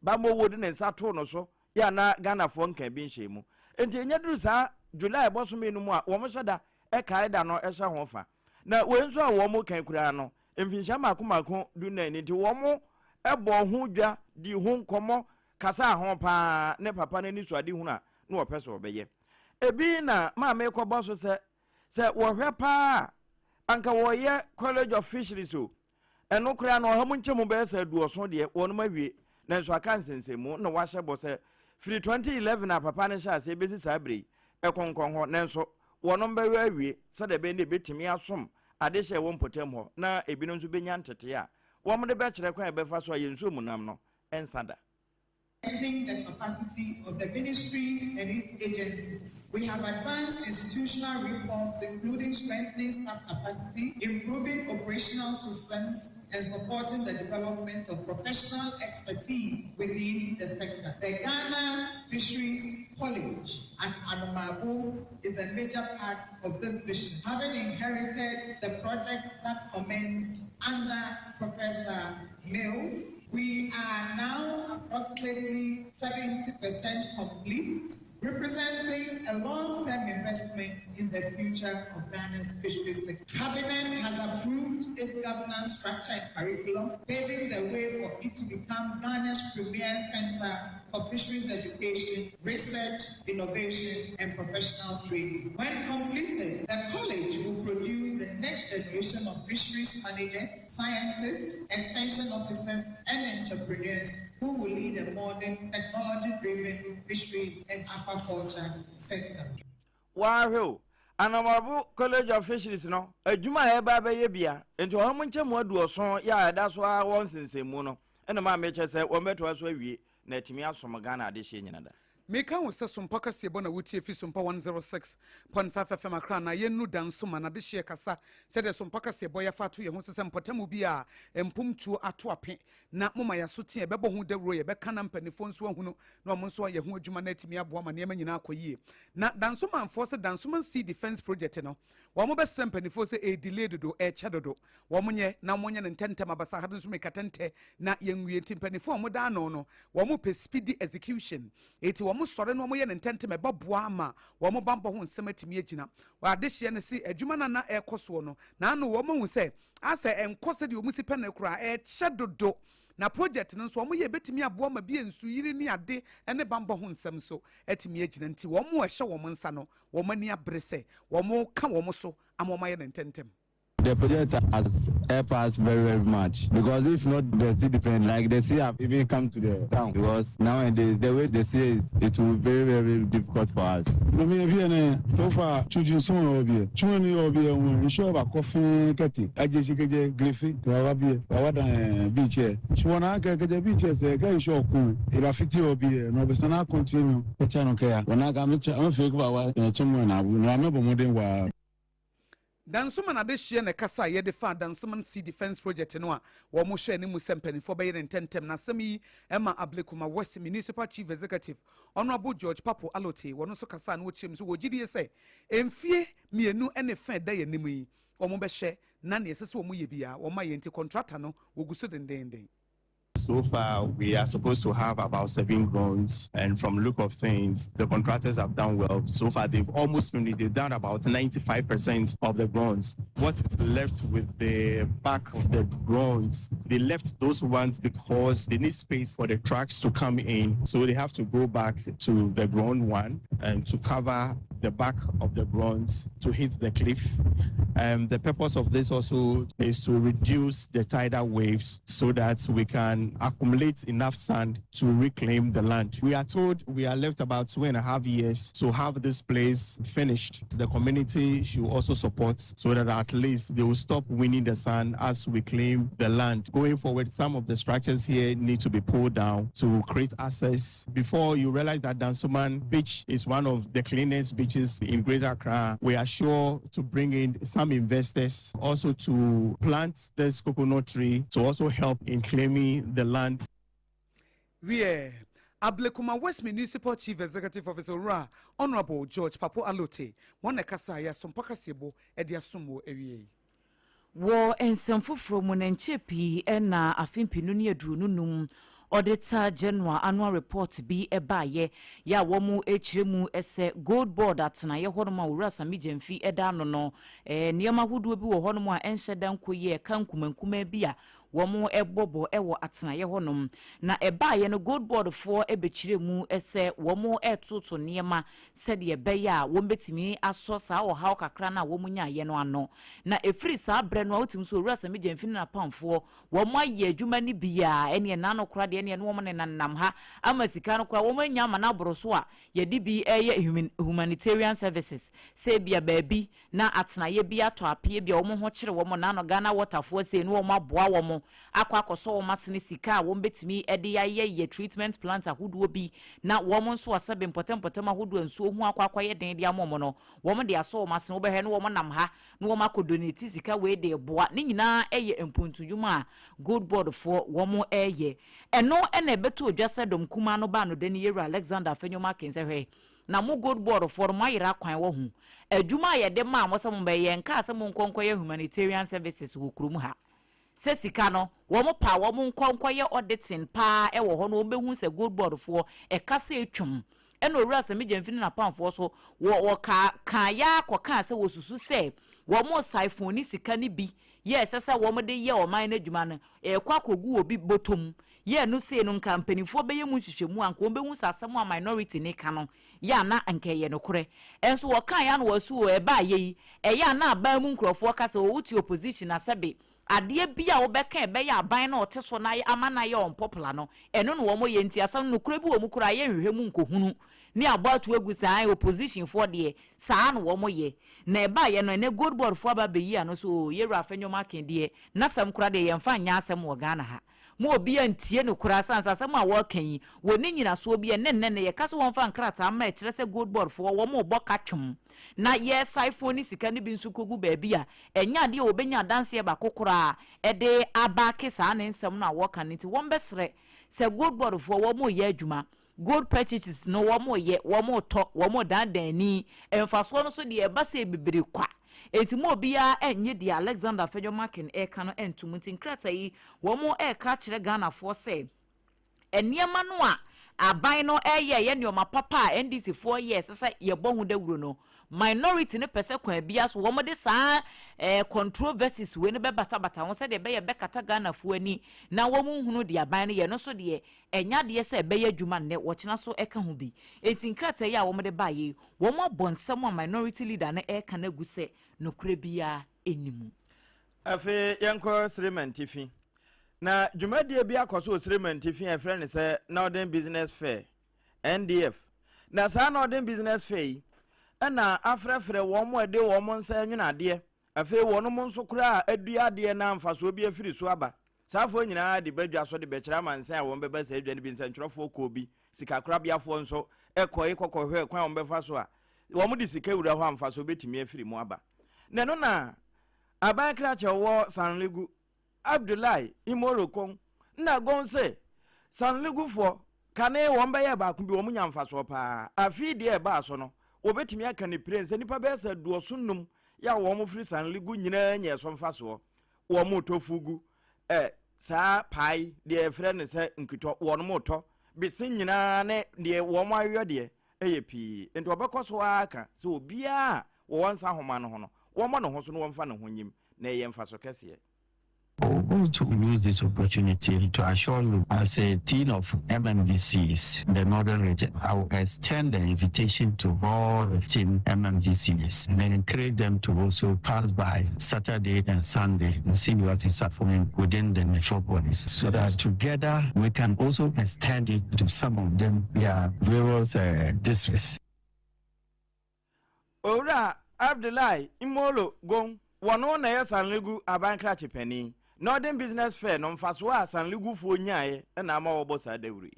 ba ma ɔwɔ de ne nsa too no so. Yɛ a na Ghanafoɔ nkaa bi nhyɛɛ mu. Enti ɛnya duru saa July bɔsome no mu a, wɔhyɛ da kae da no hyɛ ho fa. Na wei nso a wɔka koraa no, mfinhyia mmaako mmaako dunnan ni nti wɔbɔɔ ho dwa, dii ho nkɔmmɔ, kasaa ho pa ara ne papa no anisoadehunu a na wɔpɛ sɛ wɔbɛyɛ. Ebi na maame rekɔbɔ so sɛ, sɛ wɔhwɛ pa ara a, anka wɔreyɛ College of Fisheries o, Ɛno koraa no, ɔha mu nkyɛmu bɛyɛ sɛ aduɔson deɛ, wɔnom awie, nanso aka nsensɛnmu na wɔahyɛ bɔ sɛ firi 2011 a papa no hyɛɛ aseɛ bɛsi saa berɛ yi, ɛkonkɔn hɔ, nanso wɔnom bɛyɔ awie sɛdeɛ ɛbɛyɛ na ɛbɛtumi asom adehye a ɛwɔ mpɔtam hɔ na ebinom nso bɛnya ntetee a wɔde bɛkyerɛ kwan a ɛbɛfa so a yɛn nsuo mu nam no nsa da. Strengthening the capacity of the ministry and its agencies. We have advanced institutional reforms, including strengthening staff capacity, improving operational systems, and supporting the development of professional expertise within the sector. The Ghana Fisheries College at Anomabo is a major part of this vision, having inherited the project that commenced under Professor Mills. We are now approximately 70% complete, representing a long-term investment in the future of Ghana's fisheries sector. Cabinet has approved its governance structure and curriculum, paving the way for it to become Ghana's premier center for fisheries education, research, innovation, and professional training. When completed, the college will produce the next generation of fisheries managers, scientists, extension officers, and entrepreneurs who will lead a modern, technology-driven fisheries and aquaculture sector. Woahwɛ o, Anamabo College of Fisheries no, adwuma a ɛreba abɛyɛ bia, nti ɔha mu nkyɛmu aduɔson yɛ a ɛda so ara wɔ nsensɛnmu no, ɛna maa mekyɛ sɛ wɔmmɛtoa so awie na atumi asom Ghana adehyeɛ nyina da. Meka wo sɛ Sompa kaseɛbɔ na wotie fi Sompa 106.5 FM Accra na yɛnnu da nso ma n'adehyeɛ kasa sɛdeɛ Sompa kaseɛbɔ yɛafa ato yɛn ho so sɛ mpɔtamu bi a mpomtuo ato ape na moma yɛaso te yɛbɛbɔ ho dawuro yɛbɛka na mpanifoɔ nso ahunu na wɔn nso ayɛ ho adwuma na atumi aboa ma nneɛma nyinaa akɔ yie. Na Dansomanfoɔ sɛ Dansoman Sea Defence Project no wɔn bɛsrɛ mpanifoɔ sɛ ɛredelay dodo ɛrekyɛ dodo Wɔn nyɛ na wɔn nyɛ no ntɛntɛm abasa ha no nso mirikatɛntɛ na yɛnwie nti mpaninfoɔ a wɔn da ano no wɔn pɛ speedy execution eti wɔn sɔre na wɔn yɛ no ntɛntɛm ɛbɛ boa ama wɔn banbɔ ho nsɛm atumi agyina adehyeɛ no se adwuma no a na ɛrekɔ soɔ no na ano wɔn ahu sɛ asɛ ɛnkɔ sɛdeɛ wɔn si pɛ no koraa ɛrekyɛ dodo na project no nso wɔn yɛ ɛbɛtumi aboa ma bi nsuyiri ne ade ne banbɔ ho nsɛm nso atumi agyina nti wɔn a ɛhyɛ wɔn nsa no wɔn ani abere sɛ wɔn ka wɔn so ama wɔn ayɛ no ntɛntɛm. The project has helped us very very much because if not the sea defense like the sea have even come to the town because nowadays the way the sea is it will be very very difficult for us. Nomi evie ne so far chuju sun obie chun ni obie won isho ba kofin kete aje shi keje glefe wa wa bie wa wa dan beach e shi wona ke keje beach e se ke isho kun e ba fiti obie no be sana continue e cha no ke ya wona ka me cha me fe ba wa e chemu na abu no ame bo wa. Dansoman adehyeɛ na ɛkasa a yɛde faa Dansoman Sea Defence Project no a wɔhyɛ anim sɛ mpanimfoɔ bɛyɛ no ntɛmntɛm na asɛm yi ma Ablekuma West Municipal Chief Executive Honourable George Papo Allotey wɔno nso kasaa na ɔkyerɛ mu sɛ wɔ gyidie sɛ mfie mmienu ne fã ɛda yɛn anim yi wɔbɛhwɛ na nea ɛsɛ sɛ wɔyɛ biara wɔayɛ nti kɔntrata no wɔgu so dendeenden. So far, we are supposed to have about seven grounds, and from look of things, the contractors have done well. So far, they've almost finished. They've done about 95% of the grounds. What is left with the back of the grounds, they left those ones because they need space for the trucks to come in. So they have to go back to the ground one and to cover the back of the bronze to hit the cliff. Um, the purpose of this also is to reduce the tidal waves so that we can accumulate enough sand to reclaim the land. We are told we are left about two and a half years to have this place finished. The community should also support so that at least they will stop winning the sand as we claim the land. Going forward, some of the structures here need to be pulled down to create access. Before you realize that Dansoman Beach is one of the cleanest beaches in Greater Accra, we are sure to bring in some investors also to plant this coconut tree to also help in claiming the land. Wiɛ, Ablekuma West Municipal Chief Executive Officer Owura Honourable George Papo Allotey wɔn na ɛkasaeɛ asompa kaseɛbɔ de asom wɔ awiei. Wɔ nsɛm foforɔ mu no, nkyɛ pii na afe mpenu ne aduonu num. Auditor General annual report bi baeɛ yɛ a wɔn kyerɛ mu sɛ Gold Board atenaeɛ hɔnom a Owura Sammy Gyamfi da ano no, nneɛma ahodoɔ bi wɔ hɔnom a ɛnhyɛ da nkɔ yie, ɛka nkumankumaa bi a wɔbɔ bɔ wɔ atenaeɛ hɔnom. Na ɛbaeɛ no Gold Board foɔ bɛkyerɛ mu sɛ wɔretoto nneɛma sɛdeɛ ɛbɛyɛ a wɔbɛtumi asɔ saa ɔhaw kakra no a wɔnyaeɛ no ano. Na ɛfiri saa berɛ no a wotumi sɛ Owura Sammy Gyamfi ne n'apamfoɔ wɔayɛ adwuma no bi a, ɛneɛ nna no koraa deɛ ɛneɛ ne wɔn nenam ha ama sika no koraa wɔn anya ama no aboro so a yɛde bi reyɛ humanitarian services, sɛ ebia baabi na atenaeɛ bi atɔ apeɛ bi a wɔn ho kyere wɔn nna no Ghana Waterfoɔ sei ne wɔn aboa wɔn akɔ akɔsɔ wɔn asene sika a wɔn bɛtumi de ayɛ yɛ treatment plant ahodoɔ bi na wɔn nso asɛbe mpɔtam mpɔtam ahodoɔ a nsuo ho akɔ akɔyɛ den de ama wɔn no wɔn de asɔ wɔn asene. Wobɛhwɛ ne wɔn nam ha na wɔn akɔ donate sika wei de boa. Ne nyinaa yɛ mpuntudwuma a Gold Board foɔ wɔn reyɛ. Ɛno na ɛbɛto odwa sɛ dɔm kumaa no baa no dani Yewura Alexander Afenyo-Markin sɛ, hwɛ na mo Gold Board foɔ no moayera kwan wɔ ho adwuma a yɛde maa mo sɛ mommɛyɛ. Yɛnkaa sɛ monkɔ nkɔyɛ humanitarian services wɔ kurom ha, sɛ sika no wɔn pa wɔn nkɔ nkɔyɛ auditing paa ɛwɔ hɔ no wɔn bɛhu sɛ Gold Board foɔ ɛka sɛ etwam. Ɛna Owura Sammy Gyamfi ne n'apamfoɔ so wɔ wɔka kaa ya kɔkaa sɛ wɔsusu sɛ wɔn siphon ne sika no bi yɛ ɛsɛ sɛ wɔn de yɛ ɔman no adwuma no ɛkɔ akɔgu obi bɔtɔm yɛ no sei no, nka mpanimfoɔ bɛyɛ mu nhwehwɛmu a nka wɔn bɛhu sɛ asɛm a minority ne ka no yɛ ana nka ɛyɛ nokorɛ. Ɛnso wɔkaa ya no wɔ so ɛbaa yɛ yi ɛyɛ ana aban mu nkurɔfoɔ ka sɛ wɔwɔ ti opposition asɛbe adeɛ bi a wobɛka ɛbɛyɛ aban na ɔte so na ama na yɛ unpopular no, ɛno na wɔn yɛ. Nti asɛm no nokorɛ bi wɔ mu koraa, yɛ nhwehwɛ mu nkɔhunu ne abɔ ato agu saa opposition foɔ deɛ saa na wɔn yɛ. Na ɛbaa yɛ no, ɛnɛ Gold Board foɔ aba abɛyi ano so o yɛwura Afenyo-Markin deɛ n'asɛm koraa deɛ yɛmfa nyɛ asɛm wɔ Ghana ha mo, obi antie no koraa san sɛ asɛm a wɔreka yi wɔ ne nyinasoɔ bi. Ɛnɛ nnɛ no yɛka sɛ wɔmfa nkrataa ma ɛkyerɛ sɛ Gold Board foɔ wɔn bɔ ka twom na yɛ siphon ne sika no bi nso kɔgu baabi a ɛnyɛ adeɛ a wɔbɛnya adanseɛ baako koraa ɛde abaake saa ne nsɛm no a wɔka no. Nti wɔn bɛsrɛ sɛ Gold Board foɔ wɔn yɛ adwuma, gold purchases no wɔn yɛ, wɔn tɔ, wɔn dandan ni mfasoɔ no so deɛ ɛba sɛ bebree kwa, eti mu obiara ɛnye deɛ Alexander Afenyo-Markin ɛreka no ɛntum. Nti nkrataa yi wɔn ɛreka kyerɛ Ghanafoɔ sɛ nneɛma no a aban no ɛyɛ yɛ nneɛma papa a NDC foɔ yɛ ɛsɛ sɛ yɛbɔ ho dawuro no, minority no pɛ sɛ kwan bia so wɔn de saa controversies wei no bɛbatabata ho sɛdeɛ ɛbɛyɛ bɛkata Ghanafoɔ ani na wɔn nhunu deɛ aban no yɛ no so deɛ ɛnya adeɛ sɛ ɛbɛyɛ adwuma nnɛ wɔkyena so ɛka ho bi. Eti nkrataa yi a wɔn de baeɛ yi, wɔn abɔ nsɛm a minority leader no ɛreka no agu sɛ nokorɛ biara ɛni Afei yɛnkɔ Sremantifi na dwumadie bi akɔ so wɔ Sremantifi a yɛfrɛ no sɛ Northern Business Fair, NDF. Na saa Northern Business Fair yi ɛna afrɛfrɛ wɔn a ɛde wɔn nsa nwene adeɛ, afei wɔn nso koraa adua adeɛ na mfasoɔ bi afiri so aba. Saafoɔ nyinaa de badwa so de bɛkyerɛ amansan a wɔn bɛba saa adwa no bi. Nsɛntwerɛfoɔ kɔɔ bi, sikakorabeafoɔ nso ɛkɔe kɔkɔhwɛ kwan a wɔn bɛfa so a wɔn de sika wura hɔ a mfasoɔ bɛtumi afiri mu aba. Na ɛno na aban krakyɛ wɔ Sagnarigu, Abdullahi Imoro Kon, na gon sɛ Sagnarigufoɔ kane wɔn bɛyɛ baako bi wɔn nya mfasoɔ paa. Afei deɛ ɛbaa so no, wɔbɛtumi aka ne pire sɛ nipa bɛyɛ sɛ 75 yɛ a wɔn firi Sagnarigu nyinaa nyɛ so mfasoɔ. Wɔn tɔ fugu ɛ saa pae deɛ yɛfrɛ no sɛ nkitɔ, wɔn tɔ bese nyinaa ne deɛ wɔn ayɔ deɛ ɛyɛ pii. Nti wɔbɛkɔ so ara ka sɛ obiara a wɔwɔ nsa homa no ho no, wɔmmɔ ne ho so na wɔmfa ne ho nyim na ɛyɛ mfaso kɛseɛ. We're going to use this opportunity to assure you, as a team of MMDCs in the northern region, I will extend the invitation to all the team MMDCs and encourage them to also pass by Saturday and Sunday to see what is happening within the metropolis, so that together we can also extend it to some of them, their various districts. Owura Abdullahi Imolo Gon, wɔno na ɛyɛ Sagnarigu aban krakye panin. Northern Business Fair no mfasoɔ a Sagnarigufoɔ nyaeɛ na ama wɔbɔ saa dawuro yi.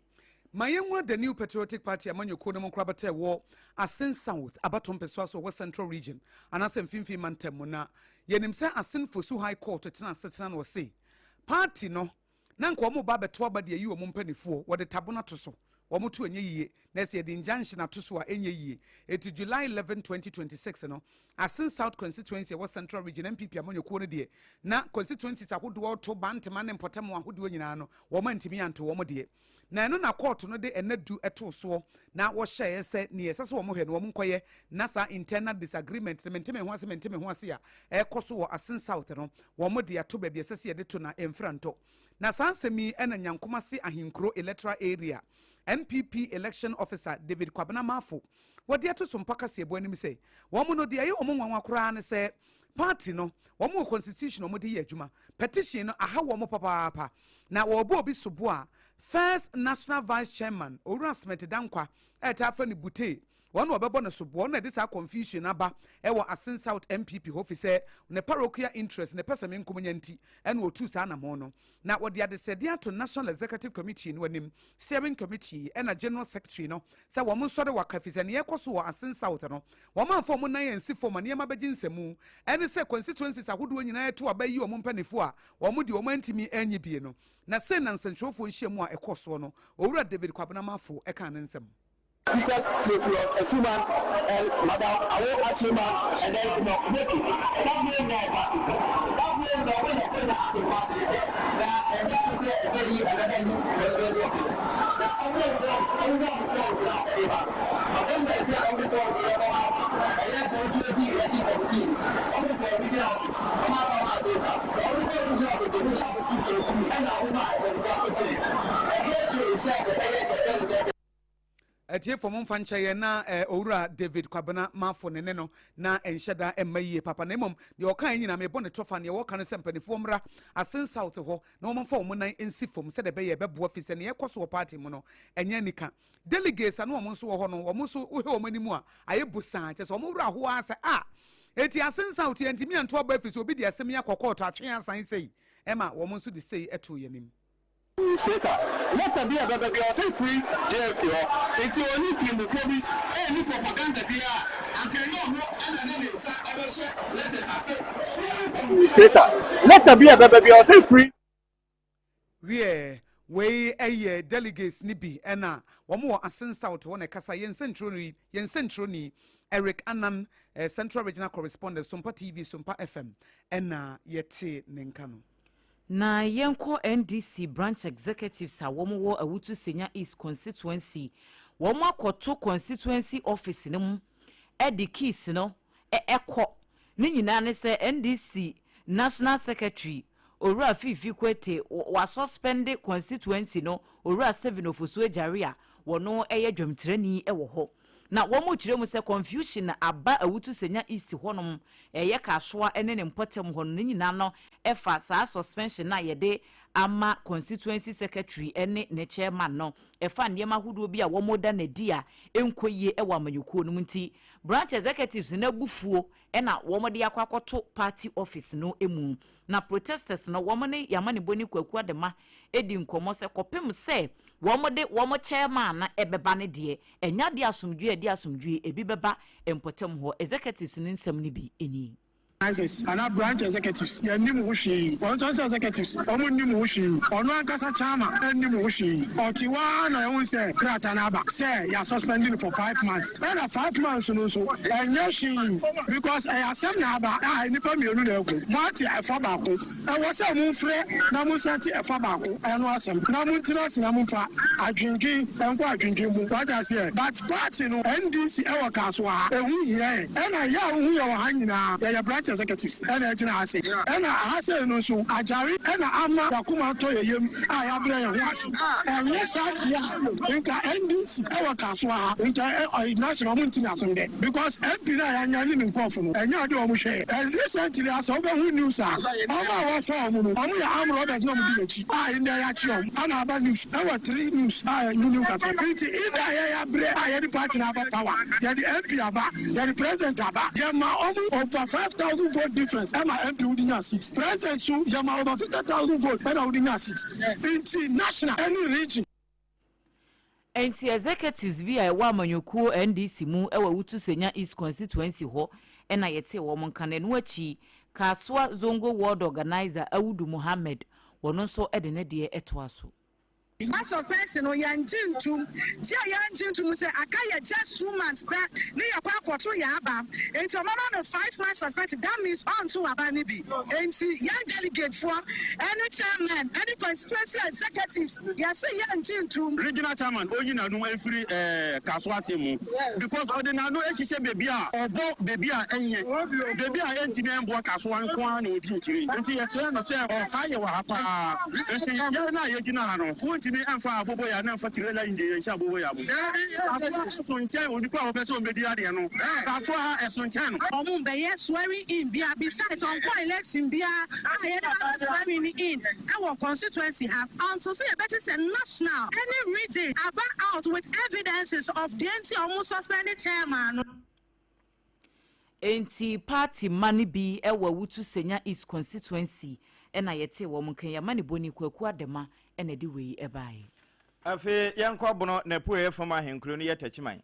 Ma yɛnwura The New Patriotic Party amanyɔkuo no mu nkorabata ɛwɔ Assin South abato mpɛsoa so wɔ Central Region anaasɛ Mfimfini Mantam mu. Na yɛnim sɛ Assin Fosu High Court tena asetena na ɔse party no na nka wɔn ba abɛto aba de ayi wɔn mpanimfoɔ, wɔde tabono ato so. Wɔn to ɛnyɛ yie, na ɛsɛ yɛde injunction ato so a ɛnyɛ yie. Eti July 11, 2026 no, Assin South Constituency a ɛwɔ Central Region NPP amanyɔkuo no deɛ, na constituencies ahodoɔ to Bantama ne mpɔtam ahodoɔ nyinaa no, wɔn antumi anto wɔn deɛ. Na ɛno na kɔɔto no de nna du too soɔ na wɔhyɛeɛ sɛ nea ɛsɛ sɛ wɔhwɛ no wɔnkɔyɛ, na saa internal disagreement no, mente me ho ase mente me ho ase a ɛrekɔ so wɔ Assin South no, wɔde ato baabi a ɛsɛ sɛ yɛde to na ɛmfira ntɔ. Na saa nsɛm yi na Nyankomase Ahenkuro Electoral Area NPP Election Officer David Kwabena Marfo wɔde ato Sompa kaseɛbɔ anim sɛ wɔn no deɛ ɛyɛ wɔn nwanwa koraa ne sɛ party no wɔn wɔ constitution a wɔde yɛ adwuma, petition no aha wɔn papaapa na wɔrebɔ obi sobo a First National Vice Chairman Owura Smith Dankwa a yɛtaa frɛ no Butee Wɔn na wɔbɛbɔ no soboɔ, ɔno na ɛde saa confusion no aba wɔ Asin South NPP hɔ fisɛ ne parochial interest, ne pɛsɛmenkominya nti na ɔtuu saa anamɔn no. Na wɔde adesrɛdeɛ ato National Executive Committee no anim, Steering Committee ɛna General Secretary no sɛ wɔn nsɔre waka fisɛ nea ɛrekɔ so wɔ Asin South no wɔn amfa wɔn nan ansi fam a nneɛma bɛgye nsamu ɛne sɛ constituencies ahodoɔ nyinaa ɛto aba yi wɔn mpaninfoɔ a wɔn deɛ wɔn antumi anyi bie no. Na sei na nsɛntwerɛfoɔ nhyiamu a ɛkɔɔ soɔ no Owura David Kwabena Marfo ɛkaa ne nsɛm. Peter Theophilus Asuman and Madam Awo Achiman and then you know make it that way na ɛba that way na ɔbɛ na ɛna party na ɛda no sɛ ɛbɛ yi another new president officer na ɔmo forms ɔmo na ɔmo forms na ɔde ba ma president sɛ ɔmo de forms yɛ kɔma ɛyɛ constituency election committee ɔmo kɔ regional office ɔmo aba ɔmo asesa na ɔmo kɔ regional office regional office system ɛna ɔmo ma ɛkɔmfo aso kyerɛ ɛdeɛ sɛ ɛbɛyɛ kɛkɛ no. Atiefo momfa nkyɛ yɛn na eh, Owura David Kwabena Mafo ne ne no na ɛnhyɛ da mma yie papa na mmom deɛ ɔkaeɛ nyinaa mebɔ ne tɔfa. Neɛ wɔka no sɛ mpanimfoɔ mmra Asin South hɔ na wɔmfa wɔn nan nsi fam sɛdeɛ ɛbɛyɛ ɛbɛboa fi sɛ neɛ ɛkɔ so wɔ party mu no ɛnyɛ anika. Delegates a na wɔn nso wɔ hɔ no wɔn nso wohwɛ wɔn anim a ayɛ bosaa kyɛ sɛ wɔn werɛ ahoɔ ara sɛ a eti Asin South yɛntumi anto aba afi sɛ obi de asɛm yi akɔ kɔɔto atwe asan sei ɛma wɔn nso de sei too yɛn anim. Seka, Lɛta bi a ɛbɛba biara ɔsɛ firi JFK hɔ, nti ɔne Kramofoɔ bi ɛnni propaganda biara a anka ɛnyɛ ɔno na ɛde ne nsa ɛbɛhyɛ letters ase. Seka, Lɛta bi a ɛbɛba biara ɔsɛ firi. Wiɛ, wei yɛ delegates no bi na wɔn wɔ Asin South hɔ na ɛkasa. Yɛn nsɛnkyerɛwni, yɛn nsɛnkyerɛwni Eric Annan, Central Regional Correspondent, Sompa TV, Sompa FM, na yɛtee ne nka no. Na yɛnkɔ NDC branch executives a wɔn wɔ Awutu Senya East constituency, wɔn akɔto constituency office no mu de keys no kɔ. Ne nyinaa ne sɛ NDC National Secretary Owura Fiifi Kwetey wasuspɛnde constituency no Owura Stephen Ofosu Agyare a wɔno yɛ dwamtirani wɔ hɔ. Na wɔkyerɛ mu sɛ confusion aba Awutu Senya East hɔnom, ɛyɛ Kasoa ne ne mpɔtam hɔ no, ne nyinaa no ɛfa saa suspension no a yɛde ama constituency secretary ne ne chairman no, ɛfa nneɛma ahodoɔ bi a wɔda no adi a ɛnkɔ yie wɔ amanyɔkuo no mu nti, branch executives no abufuo na wɔde akɔ akɔto party office no mu. Na protesters no wɔn ne Yamaniboni Kwaku Adema di nkɔmmɔ sɛ kɔpem sɛ wɔde wɔn chairman no bɛba no deɛ, ɛnyɛ adeɛ a asomdwoeɛ a ɛde asomdwoeɛ ebi bɛba mpɔtam hɔ. Executives no nsɛm no bi nie. Organizers anaa branch executives, yɛnnim ho hwee. Constituency executives, wɔn nnim ho hwee. Ɔno ankasa chairman nnim ho hwee. Ɔte hɔ ara na yɛhu sɛ krataa no aba sɛ yɛasuspend no for 5 months. Ɛna 5 months no nso, ɛnyɛ hwee because ɛyɛ asɛm na aba a nnipa mmienu na ɛko. Moate ɛfa baako. Ɛwɔ sɛ momfrɛ na monsan te ɛfa baako ɛno asɛm na montena ase na momfa adwendwen nkɔ adwendwen mu. Wate aseɛ? But party no, NDC ɛwɔ Kasoa ha, ɛho hia yɛn. Ɛna yɛ a wohu yɛ wɔ ha nyinaa, yɛyɛ branch executives ɛna ɛgyina ha sei. Ɛna aha sei no nso, agyare ɛna ama yɛakoma atɔ yɛn yam a yɛabrɛ yɛn ho ase. Ɛnyɛ saa deɛ a, nka NDC ɛwɔ Kasoa ha, nka ɛ national ɔmo ntumi asɛm dɛ. Because MP no a yɛanya ne ne nkurɔfo no, ɛnyɛ adeɛ a ɔmo hwɛ yɛn. And recently a sɛ wobɛhu news a, ɔmo a wɔfa ɔmo no, ɔmo yɛ armed robbers na ɔmo di n'akyi a ndɛ yɛakye ɔmo. Ɛna aba news ɛwɔ three news a ɛnu kasa. Nti either yɛyɛ abrɛ a yɛde party no aba power, yɛde MP aba, yɛde president aba, yɛma ɔmo over 5,000 vote difference ɛma MP wodi nya seat. President so yɛma over 50,000 vote ɛna wodi nya seat. Nti national ɛne region. Nti executives bi a ɛwɔ amanyɔkuo NDC mu ɛwɔ Awutu Senya East constituency hɔ ɛna yɛte wɔn nka no. Ɛno akyi, Kasoa Zongo ward organizer Awudu Mohammed, wɔno nso de ne deɛ ɛtoa so. Saa suspension no yɛngye ntom. Gye a yɛngye ntom sɛ aka yɛ just 2 months pɛ ne yɛkɔ akɔto yɛ aba. Nti ɔmama no 5 months suspension. That means ɔnto aba no bi. Nti yɛn delegate foɔ ɛne chairman ɛne constituency executives, yɛse yɛngye ntom. Regional chairman oyi n'ano efiri Kasoa asɛm mu because ɔde n'ano ehyehyɛ beebi a ɔbɔ, beebi a ɛnyɛ, beebi a ɛntumi ɛnboa Kasoa nko ara na odi akyire. Nti yɛsrɛ no sɛ ɔha yɛ wɔ ha paa. Nti yɛn a yɛgyina ha no, wontumi ɛnfa aboboyaa na ɛnfa trailer engine yɛn nhyɛ aboboyaa mu. Kasoa ɛso nkyɛn onipa a wɔpɛ sɛ ɔmbɛdi adeɛ no. Kasoa ha ɛso nkyɛn no. Ɔmo bɛyɛ swearing in bia. Besides, ɔnkɔ election bia a yɛde ba swearing in ɛwɔ constituency ha until sɛ yɛbɛte sɛ national ɛne region aba out with evidences of deɛ nti a ɔmo suspend chairman no. Enti party ma no bi wɔ Awutu Senya East Constituency ɛna yɛte wɔn nkan yɛama ne bɔni Kwaku Adama ɛna de wei ɛbaeɛ. Afei yɛnkɔ Bono na apueɛ fam ahenkuro no yɛ Takyiman.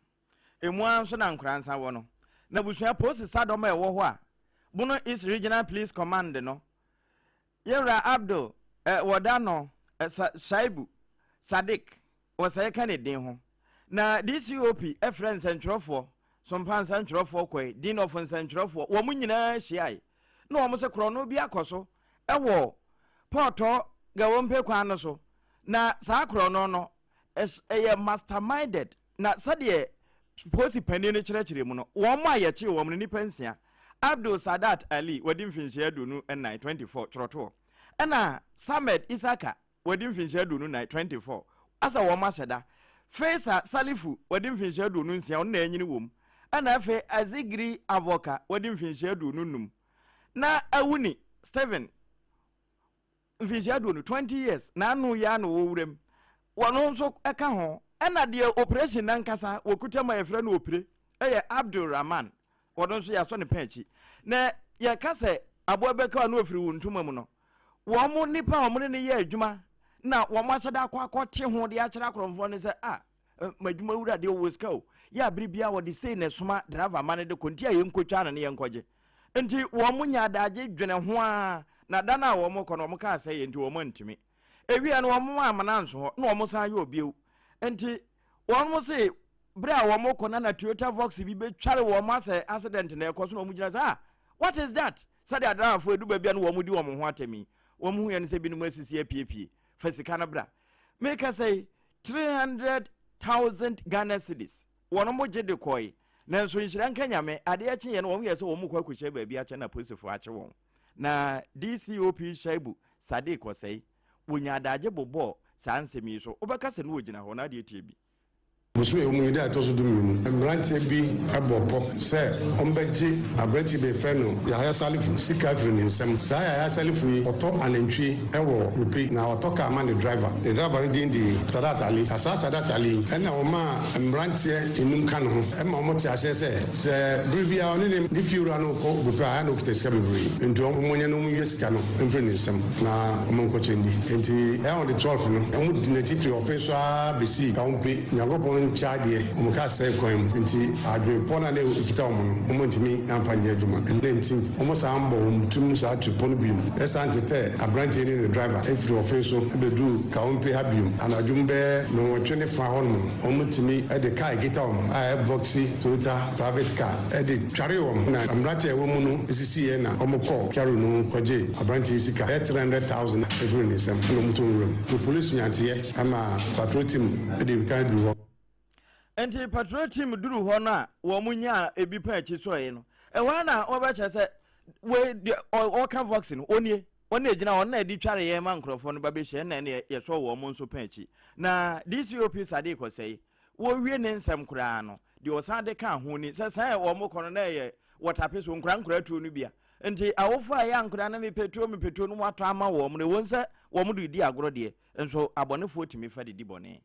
Emu ara nso na Nkoransa wɔ no. Na busua polisi sadɔm a ɛwɔ hɔ a Bono East Regional Police Command no, yɛwura Abdul wɔda no Shaibu Sadiq wɔsɛe ka ne din ho. Na DCOP frɛ nsɛntwerɛfoɔ, sompa nsɛntwerɛfoɔ kɔe, dean of nsɛntwerɛfoɔ, wɔn nyinaa hyiae. Na wɔn sɛ korɔno bi akɔ so ɛwɔ Pɔtɔ Gawompe kwan no so. Na saa korɔno no ɛyɛ masterminded, na sɛdeɛ polisi panin no kyerɛkyerɛ mu no, wɔn a yɛkyee wɔn no, nnipa nsia. Abdul Sadat Ali, wɔdi mfinhyia 24, 24, twerɛtoɔ. Ɛna Samed Isaka, wɔdi mfinhyia 24, 24, asa wɔn ahyɛ da. Faisa Salifu, wɔdi mfinhyia 26, ɔno na ɛnyini wɔm. Ɛna afei Azigiri Avoka, wɔdi mfinhyia 25. Na Awuni Stephen, mfinhyia 20, 20 years, n'ano yɛ ano wɔ wuram. Wɔn nso ka ho. Ɛna deɛ operation nankasa wɔkuta mu a yɛfrɛ no opire ɛyɛ Abdul Rahman. Wɔn nso yɛasɔ ne pɛn akyi. Na yɛka sɛ aboa bɛka a na ofiri wo ntoma mu no, wɔn nipa a wɔn ne no yɛ adwuma na wɔn ahyɛ da akɔ akɔte ho de akyerɛ akorɔmfoɔ no sɛ, ah, m'adwuma wura deɛ ɔwɔ sika o, yɛ abere biara wɔde sei na ɛsoma driver ma no de kɔ, nti a yɛnkɔtwa no ne yɛnkɔgye. Nti wɔn nya adagye dwene ho ara, na da no a wɔn kɔ no, wɔn kaa sɛ yɛ nti wɔn antumi. Ewia no wɔn amena nso hɔ na wɔn san yɛ obiew. Nti wɔn se bere a wɔn kɔ na Toyota Vox bi bɛtware wɔn asɛ accident na ɛkɔ so, na wɔn gyina sɛ, "Ah, what is that?" Sɛdeɛ adraafoɔ edu baabi a na wɔn di wɔn ho atɛm yi, wɔn hu yɛn sɛ binom asisi apiepie fa sika no bra. Meka sɛ 300,000 Ghana cedis wɔn mo gye de kɔe. Nanso nhyira nka Nyame, adeɛ kye yɛn no, wɔn yɛ sɛ wɔn kɔ akɔhyia baabi akyɛ na polisifoɔ akye wɔn. Na DCOP Shaibu Sadiq Ɔsɛe wɔnya adagye bobɔɔ saa nsɛm yi so. Wobɛka sɛ no wɔgyina hɔ na adeɛ tie bi. Bosome a ɛwɔ mu yi da a ɛtɔ so 12, mmeranteɛ bi bɔ pɔ sɛ wɔbɛgye aberanteɛ bi a yɛfrɛ no Yahaya Salifu sika afiri ne nsam. Saa Yahaya Salifu yi, ɔtɔ anantwie wɔ Bupe na ɔtɔ kaa ma ne driver. Ne driver no din de Sadat Ali. Na saa Sadat Ali yi na ɔmaa mmeranteɛ nnum ka ne ho ma wɔte aseɛ sɛ, sɛ bere biara ɔne ne ne fiewura no rekɔ Bupe a, ɛyɛ a na ɔkita sika bebree. Enti wɔnyɛ na wɔnwia sika no mfiri ne nsam na wɔnkɔkyɛ nni. Enti ɛyɛ on the 12 no, wɔdidi n'akyi firi ɔfe so ara bɛsii Kaompe. Nyankopɔn nkyɛ adeɛ, wɔn kaa sɛe kwan mu. Enti adwene pɔ no a na ɛkita wɔn no, wɔantumi amfa nyɛ adwuma. Ɛno nti, wɔsan bɔɔ wɔn tirim saa tiripɔ no bio. Ɛsan tetɛɛ aberanteɛ ne ne driver firi ɔfe so bɛduruu Kaompe ha bio. Anadwo mu bɛyɛ nnɔnwɔtwe ne fa hɔnom no, wɔtumi de kaa a ɛkita wɔn a ɛyɛ Voxy Toyota private car de twaree wɔn. Na mmeranteɛ a ɛwɔ mu no sisiiɛ na wɔkɔɔ Kiaru no kɔgyee aberanteɛ yi sika bɛyɛ 300,000 firii ne nsam na wɔtoo nwura mu. Na polisi nyanteɛ ma patrol team de kan duruu hɔ. Nti patrol team duru hɔ no a, wɔn nyaa ebi pɛn akyi sɔe no, ɛhɔ ara na wɔbɛkyerɛ sɛ wei deɛ ɔka Vox no, ɔnie, wɔn na egyina hɔ na ɛde tware yɛn ma nkurɔfoɔ no ba bɛhyia, ɛna ɛne yɛsɔ wɔn nso pɛn akyi. Na DCOP Sadiq Osei, wɔwie ne nsɛm koraa no, deɛ ɔsan de ka ho ni sɛ sɛ wɔn kɔ no na ɛyɛ wɔtape so nkora nkora tuo no bia. Nti awofo a ɛyɛ ankora no mepɛ tuo, mepɛ tuo no, wɔatɔ ama wɔn no, ɛwɔ sɛ wɔn de di agorɔ deɛ, nso abɔnefoɔ tumi fa de di bɔne.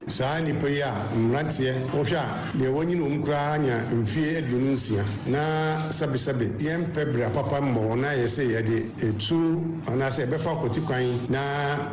Saa nnipa yi a mmeranteɛ, wohwɛ a, deɛ wanyini wɔ mu koraa anya mfeɛ 26, na sɛbesɛbe yɛmpɛ bra papa mmɔ wɔn na yɛse yɛde etuo anaasɛ yɛbɛfa kwati kwan na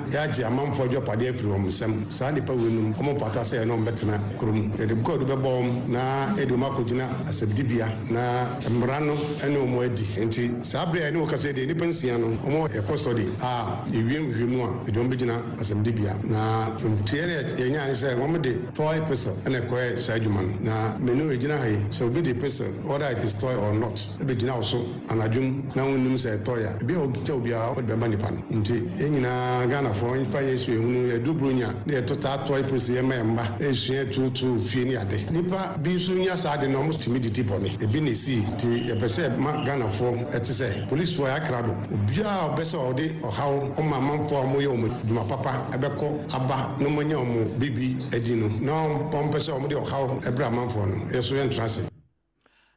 yɛagye amanfoɔ agyapadeɛ afiri wɔn nsam. Saa nnipa weinom, wɔmfata sɛ yɛne wɔn bɛtena kuro mu. Yɛde kwaadu bɛbɔ wɔn na yɛde wɔn akɔgyina asɛmdibea na mmara no ne wɔn adi. Enti saa berɛ a yɛne wo kasa yi deɛ, nnipa nsia no, wɔwɔ yɛn custody a yɛwie nhwehwɛmu a, yɛde wɔn bɛgyina asɛmdibea. Na nteɛ a yɛnyae ne sɛ wɔde toy pistol na ɛkɔyɛɛ saa adwuma no. Na me ne wo gyina ha yi, sɛ obi de pistol, whether it is toy or not, bɛgyina wo so anadwo mu na wonnim sɛ ɛyɛ toy a, ebi a ɔkita wo biara wode bɛma nipa no. Nti yɛn nyinaa Ghanafoɔ mfa nyɛ suahunu, yɛduru Buronya na yɛtɔ taa toy pistol yɛma yɛn mma resua atuotuo wɔ fie ne ade. Nnipa bi nso nya saa ade no a, wɔtumi de di bɔne. Ebi na esii. Nti yɛpɛ sɛ yɛma Ghanafoɔ te sɛ polisfoɔ yɛ akrado. Obiara a ɔpɛ sɛ ɔde ɔhaw ma amanfoɔ a wɔyɛ wɔn adwuma papa bɛkɔ aba na wɔanya wɔn biribi adi no, na wɔmpɛ sɛ wɔde ɔhaw brɛ amanfoɔ no, yɛn nso yɛntra ase.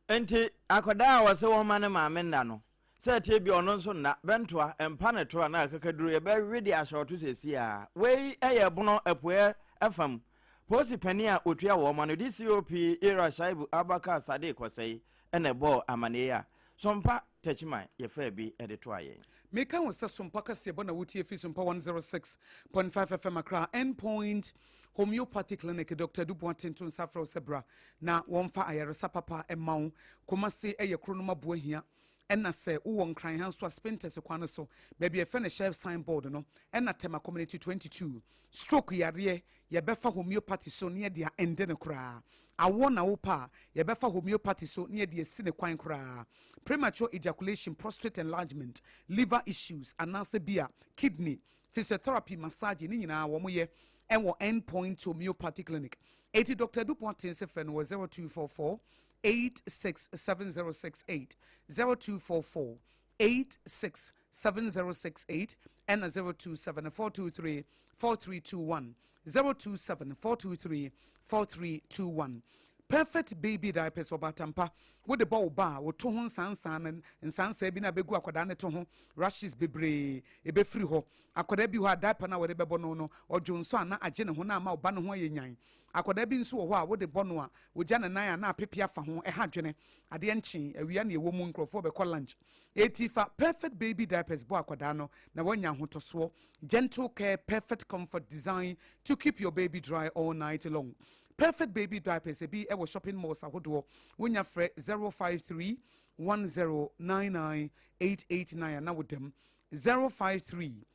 Enti akwadaa a wɔse wɔmma ne maame nna no, sɛ ɛteɛ bi ɔno nso nna, bɛntoa, mpa ne to anaa akakaduro, yɛbɛwe de ahyɛ ɔto seesei ara. Wei yɛ Bono Apueɛ fam Polisi panin a ɔtua wɔn ano, DCOP Ira Shaibu Abubakar Sadiq Osei na ɛbɔɔ amaneɛ yi a Sompa Techiman yɛfaa bi de toaa yɛn. Meka wo sɛ Sompa kaseɛbɔ na wotie firi Sompa 106.5 FM Accra End Point Homeopathy Clinic. Dr. Adu Boateng to nsa frɛ wo sɛ bra na wɔmfa ayaresa papa mma wo. Kumasi yɛ koro no ma Boahia. Ɛna sɛ wowɔ Nkran ha nso a Spintex kwan no so baabi a yɛfrɛ no Shell sign board no ɛna Tema Community 22. Stroke yareɛ yɛbɛfa homeopathy so na yɛde a ɛnde no koraa. Awoɔ na wopɛ a, yɛbɛfa homeopathy so na yɛde asi ne kwan koraa. Premature ejaculation, prostate enlargement, liver issues anaasɛ bi a kidney, physiotherapy, massage ne nyinaa wɔn yɛ ɛwɔ End Point Homeopathy Clinic. Eti Dr. Adu Boateng se frɛ no wɔ 0244 867068, 0244 867068 ɛna 027 423 4321, 027 423 4321. Perfect baby diapers ɔbaatampa wode bɔ wo ba a woto ho nsansaa no nsansaa bi na abɛgu akwadaa no to ho rashes bebree ɛbɛfiri hɔ. Akwadaa bi hɔ a diaper no a wɔde bɛbɔ no no ɔdwo nso a na agye ne ho na ama ɔba no ho ayɛ nyan. Akwadaa bi nso wɔ hɔ a wode bɔ no a ogya ne nan a na apepe afa ho ɛha adwene. Adeɛ nkyee awia na ɛwɔ mu nkurɔfoɔ bɛkɔ lunch. Eti fa Perfect Baby Diapers bɔ akwadaa no na wanya ahotɔsoɔ. Gentle care, perfect comfort design to keep your baby dry all night long. Perfect Baby Diapers ebi wɔ shopping malls ahodoɔ. Wonya frɛ 053 1099 889 ana wodam 053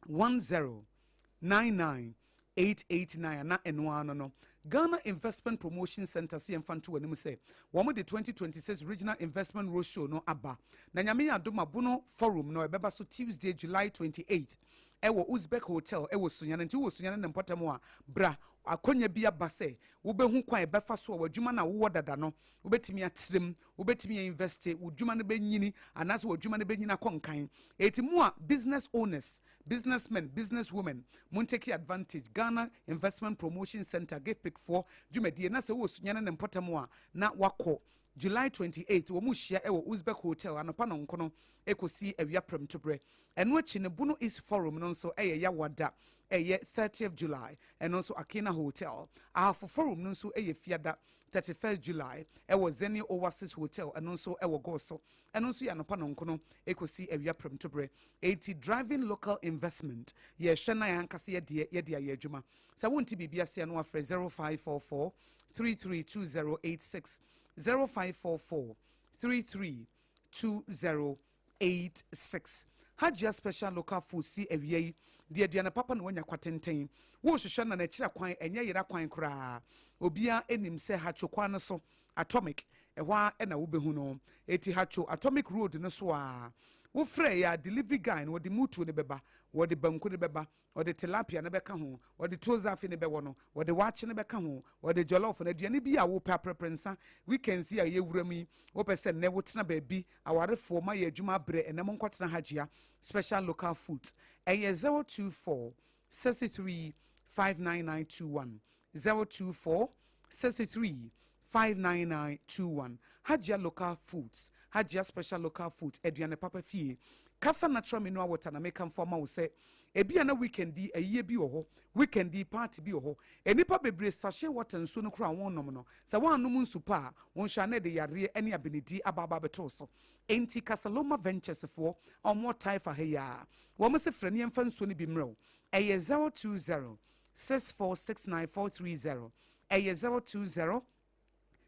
1099 889 ana ɛno ara no no. Ghana Investment Promotion Centre se yɛmfa nto w'anim sɛ wɔn de 2026 Regional Investment Roadshow no aba. Na Nyame yɛ adom a Bono Forum no ɛbɛba so Tuesday, July 28 ɛwɔ Uzbek Hotel ɛwɔ Sunyani. Nti wowɔ Sunyani ne mpɔtam a, bra. Akwanya bi aba sɛ wobɛhu kwan a ɛbɛfa so a w'adwuma no a wowɔ dada no wobɛtumi atrɛ mu, wobɛtumi a investe, wo dwuma no bɛnyini anaasɛ w'adwuma no bɛnyini akɔ nkan. Enti mo a business owners, businessmen, business women, mo ntake advantage Ghana Investment Promotion Centre, GIFPIC foɔ dwumadie, na sɛ wowɔ Sunyani ne mpɔtam a na wakɔ. July 28, wɔn rehyia wɔ Uzbek Hotel anɔpa nɔnkono kɔsi awia prɛmtoberɛ. Ɛno akyi no, Bono East Forum no nso yɛ Yawoada, ɛyɛ 30th July, ɛno nso Akina Hotel. Ahafo Forum no nso yɛ Fiada, 31st July, wɔ Zenny Oasis Hotel, ɛno nso wɔ Goso. Ɛno nso yɛ anɔpa nɔnkono kɔsi awia prɛmtoberɛ. Enti Driving Local Investment, yɛrehwɛ na yɛn ankasa yɛdeɛ yɛde ayɛ adwuma. Sɛ wonte biribi ase a na wafrɛ 0544 332086, 0544 332086. Hajia Special Local Food si awia yi de aduane papa na wanya kwatenten. Wohwehwɛ na n'akyira kwan ɛnyɛ yera kwan koraa. Obiara nim sɛ Hatcho kwan no so, Atomic, ɛhɔ ara na wobɛhu no. Eti Hatcho Atomic Road no so a, wofrɛ yɛ a delivery guy no wɔde mutuo no bɛba, wɔde banku no bɛba, wɔde tilapia no bɛka ho, wɔde tuo zaafi no bɛwɔ no, wɔde waakye no bɛka ho, wɔde jollof no, aduane bi a wopɛ, aprɛprɛnsa, weekends yi a yɛwura mu yi, wopɛ sɛ nnɛ wotena baabi, awarefoɔ, moayɛ adwuma abrɛ, ɛnnɛ monkɔtena Hajia Special Local Foods. Ɛyɛ 024 63 59921, 024 63 59921, Hajia Local Foods. Hajia Special Local Food, Aduane Papa Fie, Kasa Natural Mineral Water na mekamfo ama wo sɛ ebia na weekend yi ayie bi wɔ hɔ, weekend yi party bi wɔ hɔ. Nnipa bebree sachet water nsuo no koraa a wɔnnom no, sɛ woannom nsu pa a, wo nso a na ɛde yareɛ ne abenedie aba aba abɛto wo so. Enti Casaloma Ventures foɔ a wɔwɔ Taifa ha yi ara, wɔn se frɛ na yɛmfa nsuo no bi mmerɛ wo. Ɛyɛ 020 6469 430. Ɛyɛ 020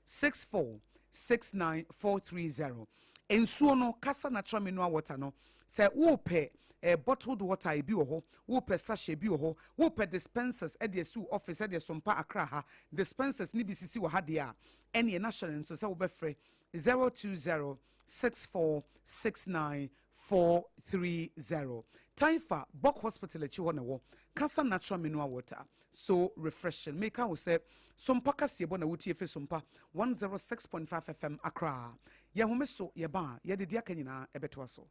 6469430. Nsuo no, Kasa Natural Mineral Water no, sɛ worepɛ eh, bottled water ebi wɔ hɔ, worepɛ sachet bi wɔ hɔ, worepɛ dispensers de asi wo office de sompa Accra ha, dispensers no bi sisi wɔ ha deɛ a, ɛneɛ na hyɛ no nso sɛ wobɛfrɛ 0206469430. Taifa, Bok Hospital akyi hɔ na ɛwɔ. Kasa Natural Mineral Water. So refreshing. Meka wo sɛ Sompa kaseɛbɔ na wotie firi Sompa 106.5 FM Accra. Yɛhome so, yɛba a, yɛde deɛ aka nyinaa ɛbɛtoa so.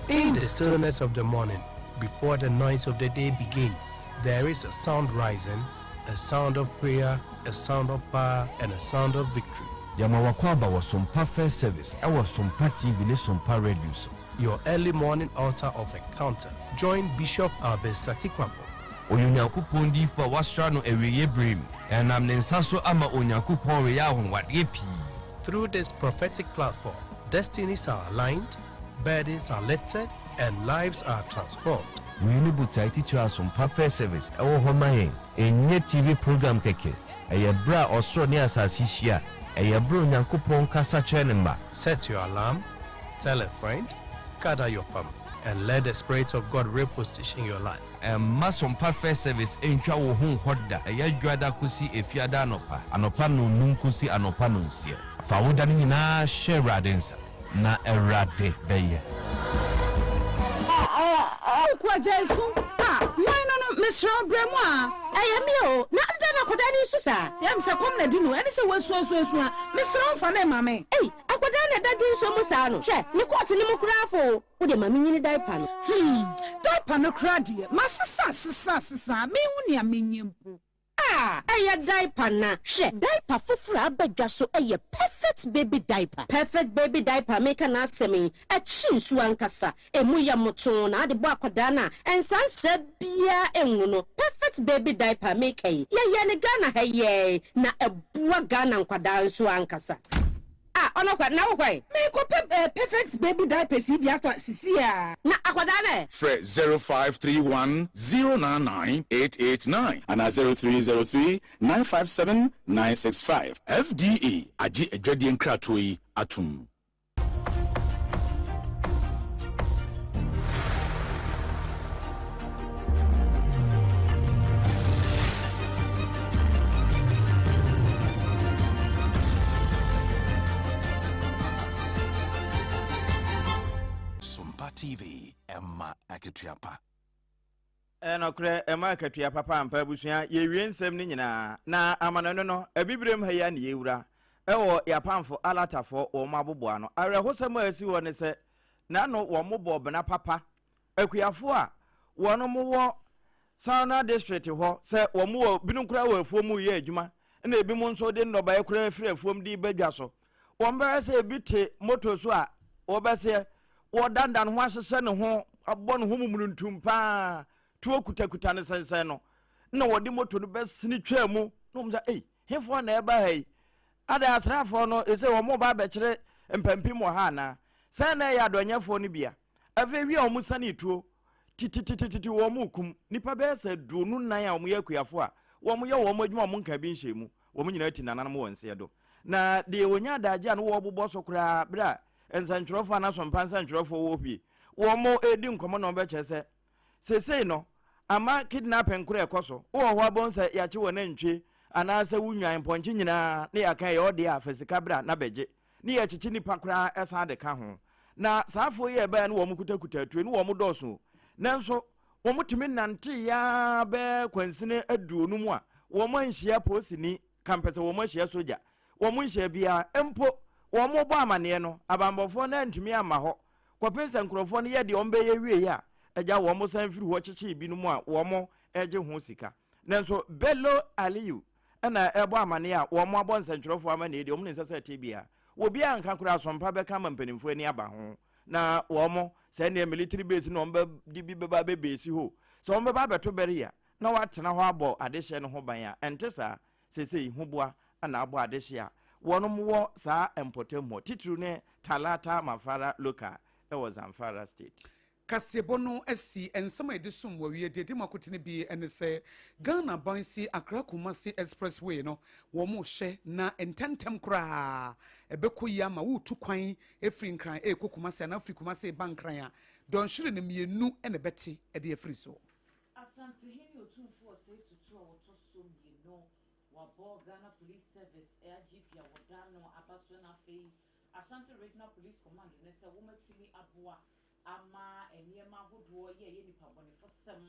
In the stillness of the morning, before the noise of the day begins, there is a sound rising, a sound of prayer, a sound of power, and a sound of victory. Yɛma w'akwaaba wɔ Sompa First Service ɛwɔ Sompa TV ne Sompa Radio so. Your early morning altar of encounter. Join Bishop Albert Sakikwampo. Ɔyɛ Onyankopɔn diyifo a wɔasra no awieeɛ berɛ mu. Ɛnam ne nsa so ama Onyankopɔn reyɛ anwanwadeɛ pii. Through this prophetic platform, destinies are aligned, burdens are lifted, and lives are transformed. Wei ne botae titire a Sompa First Service wɔ hɔ ma yɛn. Ɛnyɛ TV program kɛkɛ. Ɛyɛ berɛ a ɔsoro ne asase hyia. Ɛyɛ berɛ a Onyankopɔn kasa kyerɛ ne mma. Set your alarm, tell a friend, gather your family, and let the Spirit of God reposition your life. Mma Sompa First Service ntwa wo ho nkɔ da. Ɛyɛ Dwoada kosi Efiada anɔpa. Anɔpa nnɔnnum kosi anɔpa nnɔnsia. Fa wo da no nyinaa hyɛ Awurade nsa, na Awurade bɛyɛ. Kwaku Agyaesu, Ah, hwan no no, mesrɛ wo brɛ mu aa. Ɛyɛ me o, na adɛn na akwadaa no resu saa? Ɛyɛ me sɛ kɔm na adi no, ɛne sɛ wasuasuasua, mesrɛ wo mfa no mma me. Ei, akwadaa na ɛda dwonsɔ mu saa no, hwɛ, ne kɔɔto no mu koraa afɔ o, wo deɛ ma menyini diaper no. Hmm, diaper no koraa deɛ, masesa sesa sesa, menhu nea menyɛ mpo. A ɛyɛ diaper na hwɛ diaper foforo a aba dwa so ɛyɛ perfect baby diaper. Perfect baby diaper a meka n'asɛm yi ɛkye nsuo ankasa, ɛmu yɛ motoo na ade bɔ akwadaa no a ɛnsansaa biara ngu no. Perfect baby diaper a meka yi yɛyɛɛ no Ghana ha yi ara na ɛboa Ghana nkwadaa nso ankasa. Ah ɔno kwa na wo kwan. Meekɔ pɛ eh perfect baby diapers yi bi atɔ a sisi a. Na akwadaa no ɛ? Frɛ 0531 099 889 anaa 0303 957 965. FDA agye adwadie nkratoɔ yi atom. Sompa TV, ɛma akatua pa. Ɛnokorɛ, ɛma akatua papa ampa abusua, yɛwie nsɛm no nyinaa, na amanɔne no, Abibirem ha yi ara na yɛwura, ɛwɔ Yapamfo, Alatafoɔ, wɔn aboboano. Awerɛhosɛm a asi hɔ ne sɛ, nano wɔn bɔɔ bena papa Akuafoɔ a wɔnom wɔ Sauna district hɔ sɛ wɔn wɔ binom koraa wɔ afuom reyɛ adwuma na ebinom nso de nnɔbaeɛ koraa firi afuom de ba dwa so. Wɔn bɛyɛ sɛ ebi te moto so a wɔbɛseɛ wɔdandan ho ahyehyɛ ne ho abɔ ne ho mumununtum paa tuo kutakuta ne sɛnsɛn no na wɔde moto no bɛsene twaa mu na wɔn sɛ ei hefoɔ na ɛba ha yi ada asraafoɔ no ɛsɛ wɔn ba abɛkyerɛ mpampim wɔ ha anaa sɛn na ɛyɛ adɔnyɛfoɔ no bia Afei wie a wɔsanee tuo tititititi wɔn rekum nnipa bɛyɛ sɛ 24 a wɔyɛ akuafo a wɔyɛ wɔn adwuma a wɔnka bi nhyɛɛ mu. Wɔn nyinaa ti nananom wɔ nseɛ do. Na deɛ wɔnya adagye a na wɔrebobɔ so koraa berɛ a nsɛntwerɛfoɔ anaa asɔmpa nsɛntwerɛfoɔ wɔ hɔ yi, wɔredi nkɔmmɔ na wɔbɛkyerɛ sɛ seesei no ama kidnapping koraa ɛkɔ so. Wowɔ hɔ a bɛhu sɛ yɛakye wɔn nantwie anaasɛ wo nnwan mpɔnkye nyinaa na yɛaka ɛyɛ ɔdeɛ a fa sika bra na bɛgye. ne yɛkyekye nnipa koraa san de ka ho. Na saa afoɔ yi a ɛbaeɛ no wɔn kutakuta atuo no wɔn dɔɔso o, nanso wɔn tumi nanteeɛ ara bɛyɛ kwansini aduonu mu a wɔn anhyia polisini, kampɛ sɛ wɔn ahyia sogya, wɔn nhyia biara, mpo Wɔrebɔ amaneɛ no, abanbɔfoɔ no antumi amma hɔ kɔpem sɛ nkorɔfoɔ no yɛ deɛ wɔbɛyɛ wieeɛ a, agya wɔn san firi hɔ kyekyee binom a wɔregye ho sika. Nanso Bello Aliyu na ɛrebɔ amaneɛ a wɔabɔ nsɛntwerɛfoɔ amaneɛ deɛ, wɔn nim sɛ sɛ ɛte biara, obiara nka koraa asompa bɛka ama mpanimfoɔ ani aba ho na wɔn sɛ ɛnneɛ military base na wɔde bi bɛba abɛbɛsi hɔ o, sɛ wɔbɛba abɛto barrier na wɔatena hɔ abɔ adehyeɛ no ho ban a, ɛnte saa. Seesei huboa na abɔ adehye a wɔnom wɔ saa mpɔtam hɔ, titiriw ne Talata Mafara Local wɔ Zamfara State. Kaseɛbɔ no asi nsɛm a yɛde som wɔ awie. Deɛ ɛdi mu akotene bi ne sɛ Ghana aban si Accra-Kumasi Expressway no wɔrehwɛ na ntɛntɛm koraa ɛbɛkɔ yie ama woretu kwan firi Nkran rekɔ Kumasi anaa wofiri Kumasi reba Nkran a, dɔnhwere no mmienu na ɛbɛte de afiri so. Asantehene Otumfoɔ Osei Tutu a ɔtɔ so mmienu, wabɔ Ghana Police Service, IGP a wɔda ano aba so na afei Ashanti Regional Police Command no sɛ wɔatumi aboa ama nneɛma ahodoɔ yi a ɛyɛ nipabɔnefosɛm,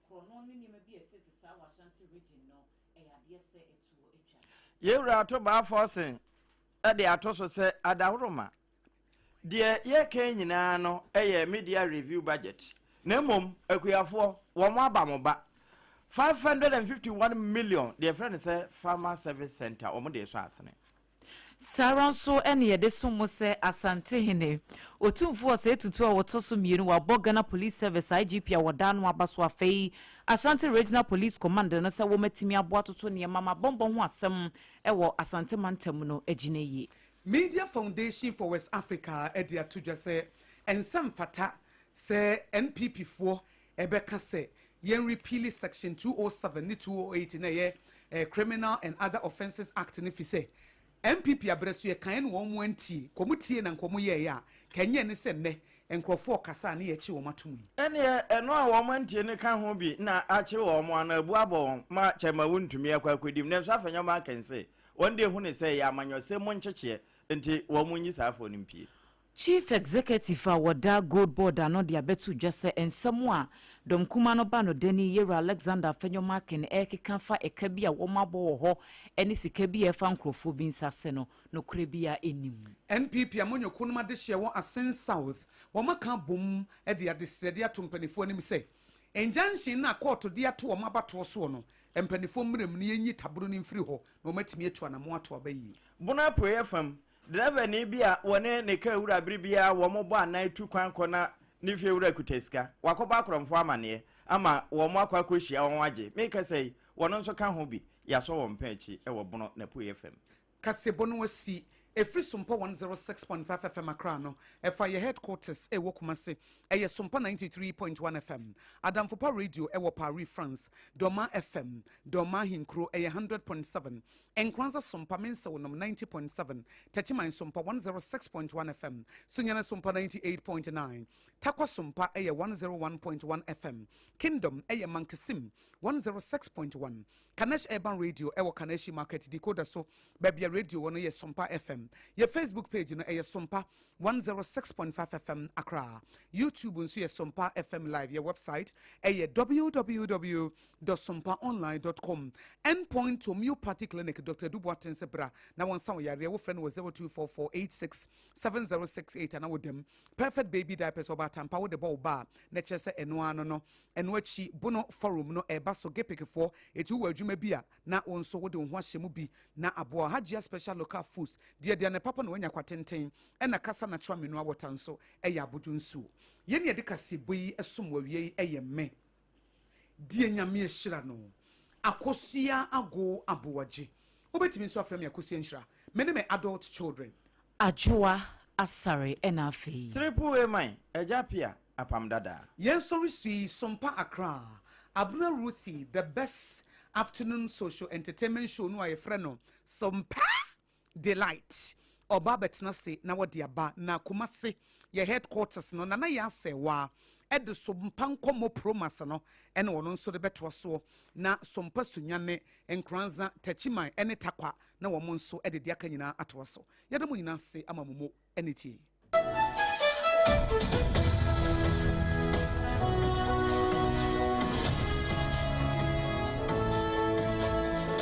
korɔno ne nneɛma bi a ɛtete saa wɔ Ashanti Region no, ɛyɛ adeɛ sɛ ɛtoɔ atwa. Yɛn Wura Tobaa Forson de ato so sɛ adahoroma Deɛ yɛreka yi nyinaa no yɛ media review budget. Na mmom akuafoɔ, wɔn aba mo ba. 551 million deɛ yɛfrɛ no sɛ Farmer Service Center, wɔn de resɔ asene. Saa ara nso na yɛde som mo sɛ Asantehene, Otumfoɔ Osei Tutu a ɔtɔ so mmienu, wabɔ Ghana Police Service IGP a wɔda ano aba so afei Ashanti Regional Police Command no sɛ wɔatumi aboa atoto nneɛma ma bɔmmɔ ho asɛm wɔ Asante mantam no agyina yie. Media Foundation for West Africa de ato dwa sɛ ɛnsɛ mfata sɛ NPP foɔ bɛka sɛ yɛn repeali section 207 ne 208 no a ɛyɛ Criminal and Other Offences Act no fisɛ NPP abrɛ so yɛkaeɛ no wɔn antie, nka wɔn tie na nka wɔn yɛeɛ a nka ɛnyɛ ɛne sɛ nnɛ nkurɔfoɔ ɔkasa a ne yɛkye wɔn ato mu yi. Ɛneɛ ɛno a wɔn antie no ka ho bi na akye wɔn anaa abu abɔ wɔn ma kyɛma wontumi akɔ akɔdim nanso Afenyo Markin se Wɔn deɛ hu no sɛ ɛyɛ amanyɔsɛm mu nkyekyeɛ nti wɔn nyi saa afoɔ no mpie. Chief Executive a wɔda Gold Board ano de abɛto dwa sɛ nsɛm a dɔm kumaa no ba no dani Yewura Alexander Afenyo Markin rekeka fa ɛka bi a wɔabɔ wɔ hɔ ne sika bi a ɛfa nkurɔfoɔ bi nsa ase no, nokorɛ biara nni mu. NPP amanyɔkuo nom adehyeɛ wɔ Asin South, wɔn aka abom de adesrɛdeɛ ato mpaninfoɔ anim sɛ injunction no a kɔɔto de ato wɔn abatoɔ soɔ no, mpaninfoɔ mmra mu na yɛnyi taboro no mfiri hɔ na wɔatumi atu anamɔn ato aba yie. Bono Apueeɛ fam, drɛvani bi a wɔne ne kaa wura bere biara wɔbɔ anan tu kwan kɔ na ne fie wura kuta sika. Wakɔbɔ akorɔmfoɔ amaneɛ ama wɔn akɔ akɔhyia wɔn agye. Merekasa yi, wɔn nso ka ho bi. Yɛasɔ wɔn pɛn akyi wɔ Bono n'apueeɛ fam. Kaseɛbɔ no asi ɛfiri Sompa 106.5 FM Accra no, ɛfa yɛ headquarters ɛwɔ Kumasi, ɛyɛ Sompa 93.1 FM, Adamfopa Radio ɛwɔ Paris, France, Dormaa FM, Dormaa Ahenkuro ɛyɛ 100.7, Nkoranza Sompa Mensewonom 90.7, Techiman Sompa 106.1 FM, Sunyani Sompa 98.9, Tarkwa Sompa ɛyɛ 101.1 FM, Kingdom ɛyɛ Mankesim 106.1, Kanesh Urban Radio ɛwɔ Kaneshie Market decoder so, baabi a radio wɔ no yɛ Sompa FM. Yɛ Facebook page no ɛyɛ Sompa 106.5 FM Accra. YouTube nso yɛ Sompa FM Live. Yɛ website ɛyɛ www dot sompaonline dot com. Endpoint Homeopathy Clinic, Doctor Adu Boateng sɛ bra na wɔnsa wo yareɛ. Wofrɛ no wɔ 0244867068 anaa wo dam. Perfect Baby Diapers ɔbaatampa wode bɔ wo ba a na kyerɛ sɛ ɛno ara no no. Ɛno akyi, Bono Forum no reba so GPIC foɔ, enti wowɔ adwuma bi a na wo nso wode wo ho ahyɛ mu bi na aboa wo. Hajia Special Local Foods deɛ aduane papa na wanya kwatenten, ɛna Kasa Natural Mineral Water nso yɛ abodwo nsuo. Yɛn a yɛde kaseɛbɔ yi som wo awia yi yɛ me, deɛ Nyame ahyira no, Akosua Ago Aboagye. Wobɛtumi nso afrɛ me Akosua Nhyira. Me ne me adult children. Adwoa Asare ɛna afei. Triple A man, Agya Pia, Apam Dada. Yɛn sɔre su yi Sompa Accra, Abena Ruthie, the best afternoon social entertainment show no a yɛfrɛ no Sompa Delight. Ɔba abɛtena ase na wɔde aba na Kumasi yɛ headquarters no Nana Yaa Serwaa de Sompa Nkɔmmɔ Promas no ɛna ɔno nso de bɛtoa soɔ na Sompa Sunyane, Nkoranza, Takyiman ne Tarkwa na wɔn nso de deɛ aka nyinaa atoa so. Yɛda mo nyinaa ase ama mo mo ne tie.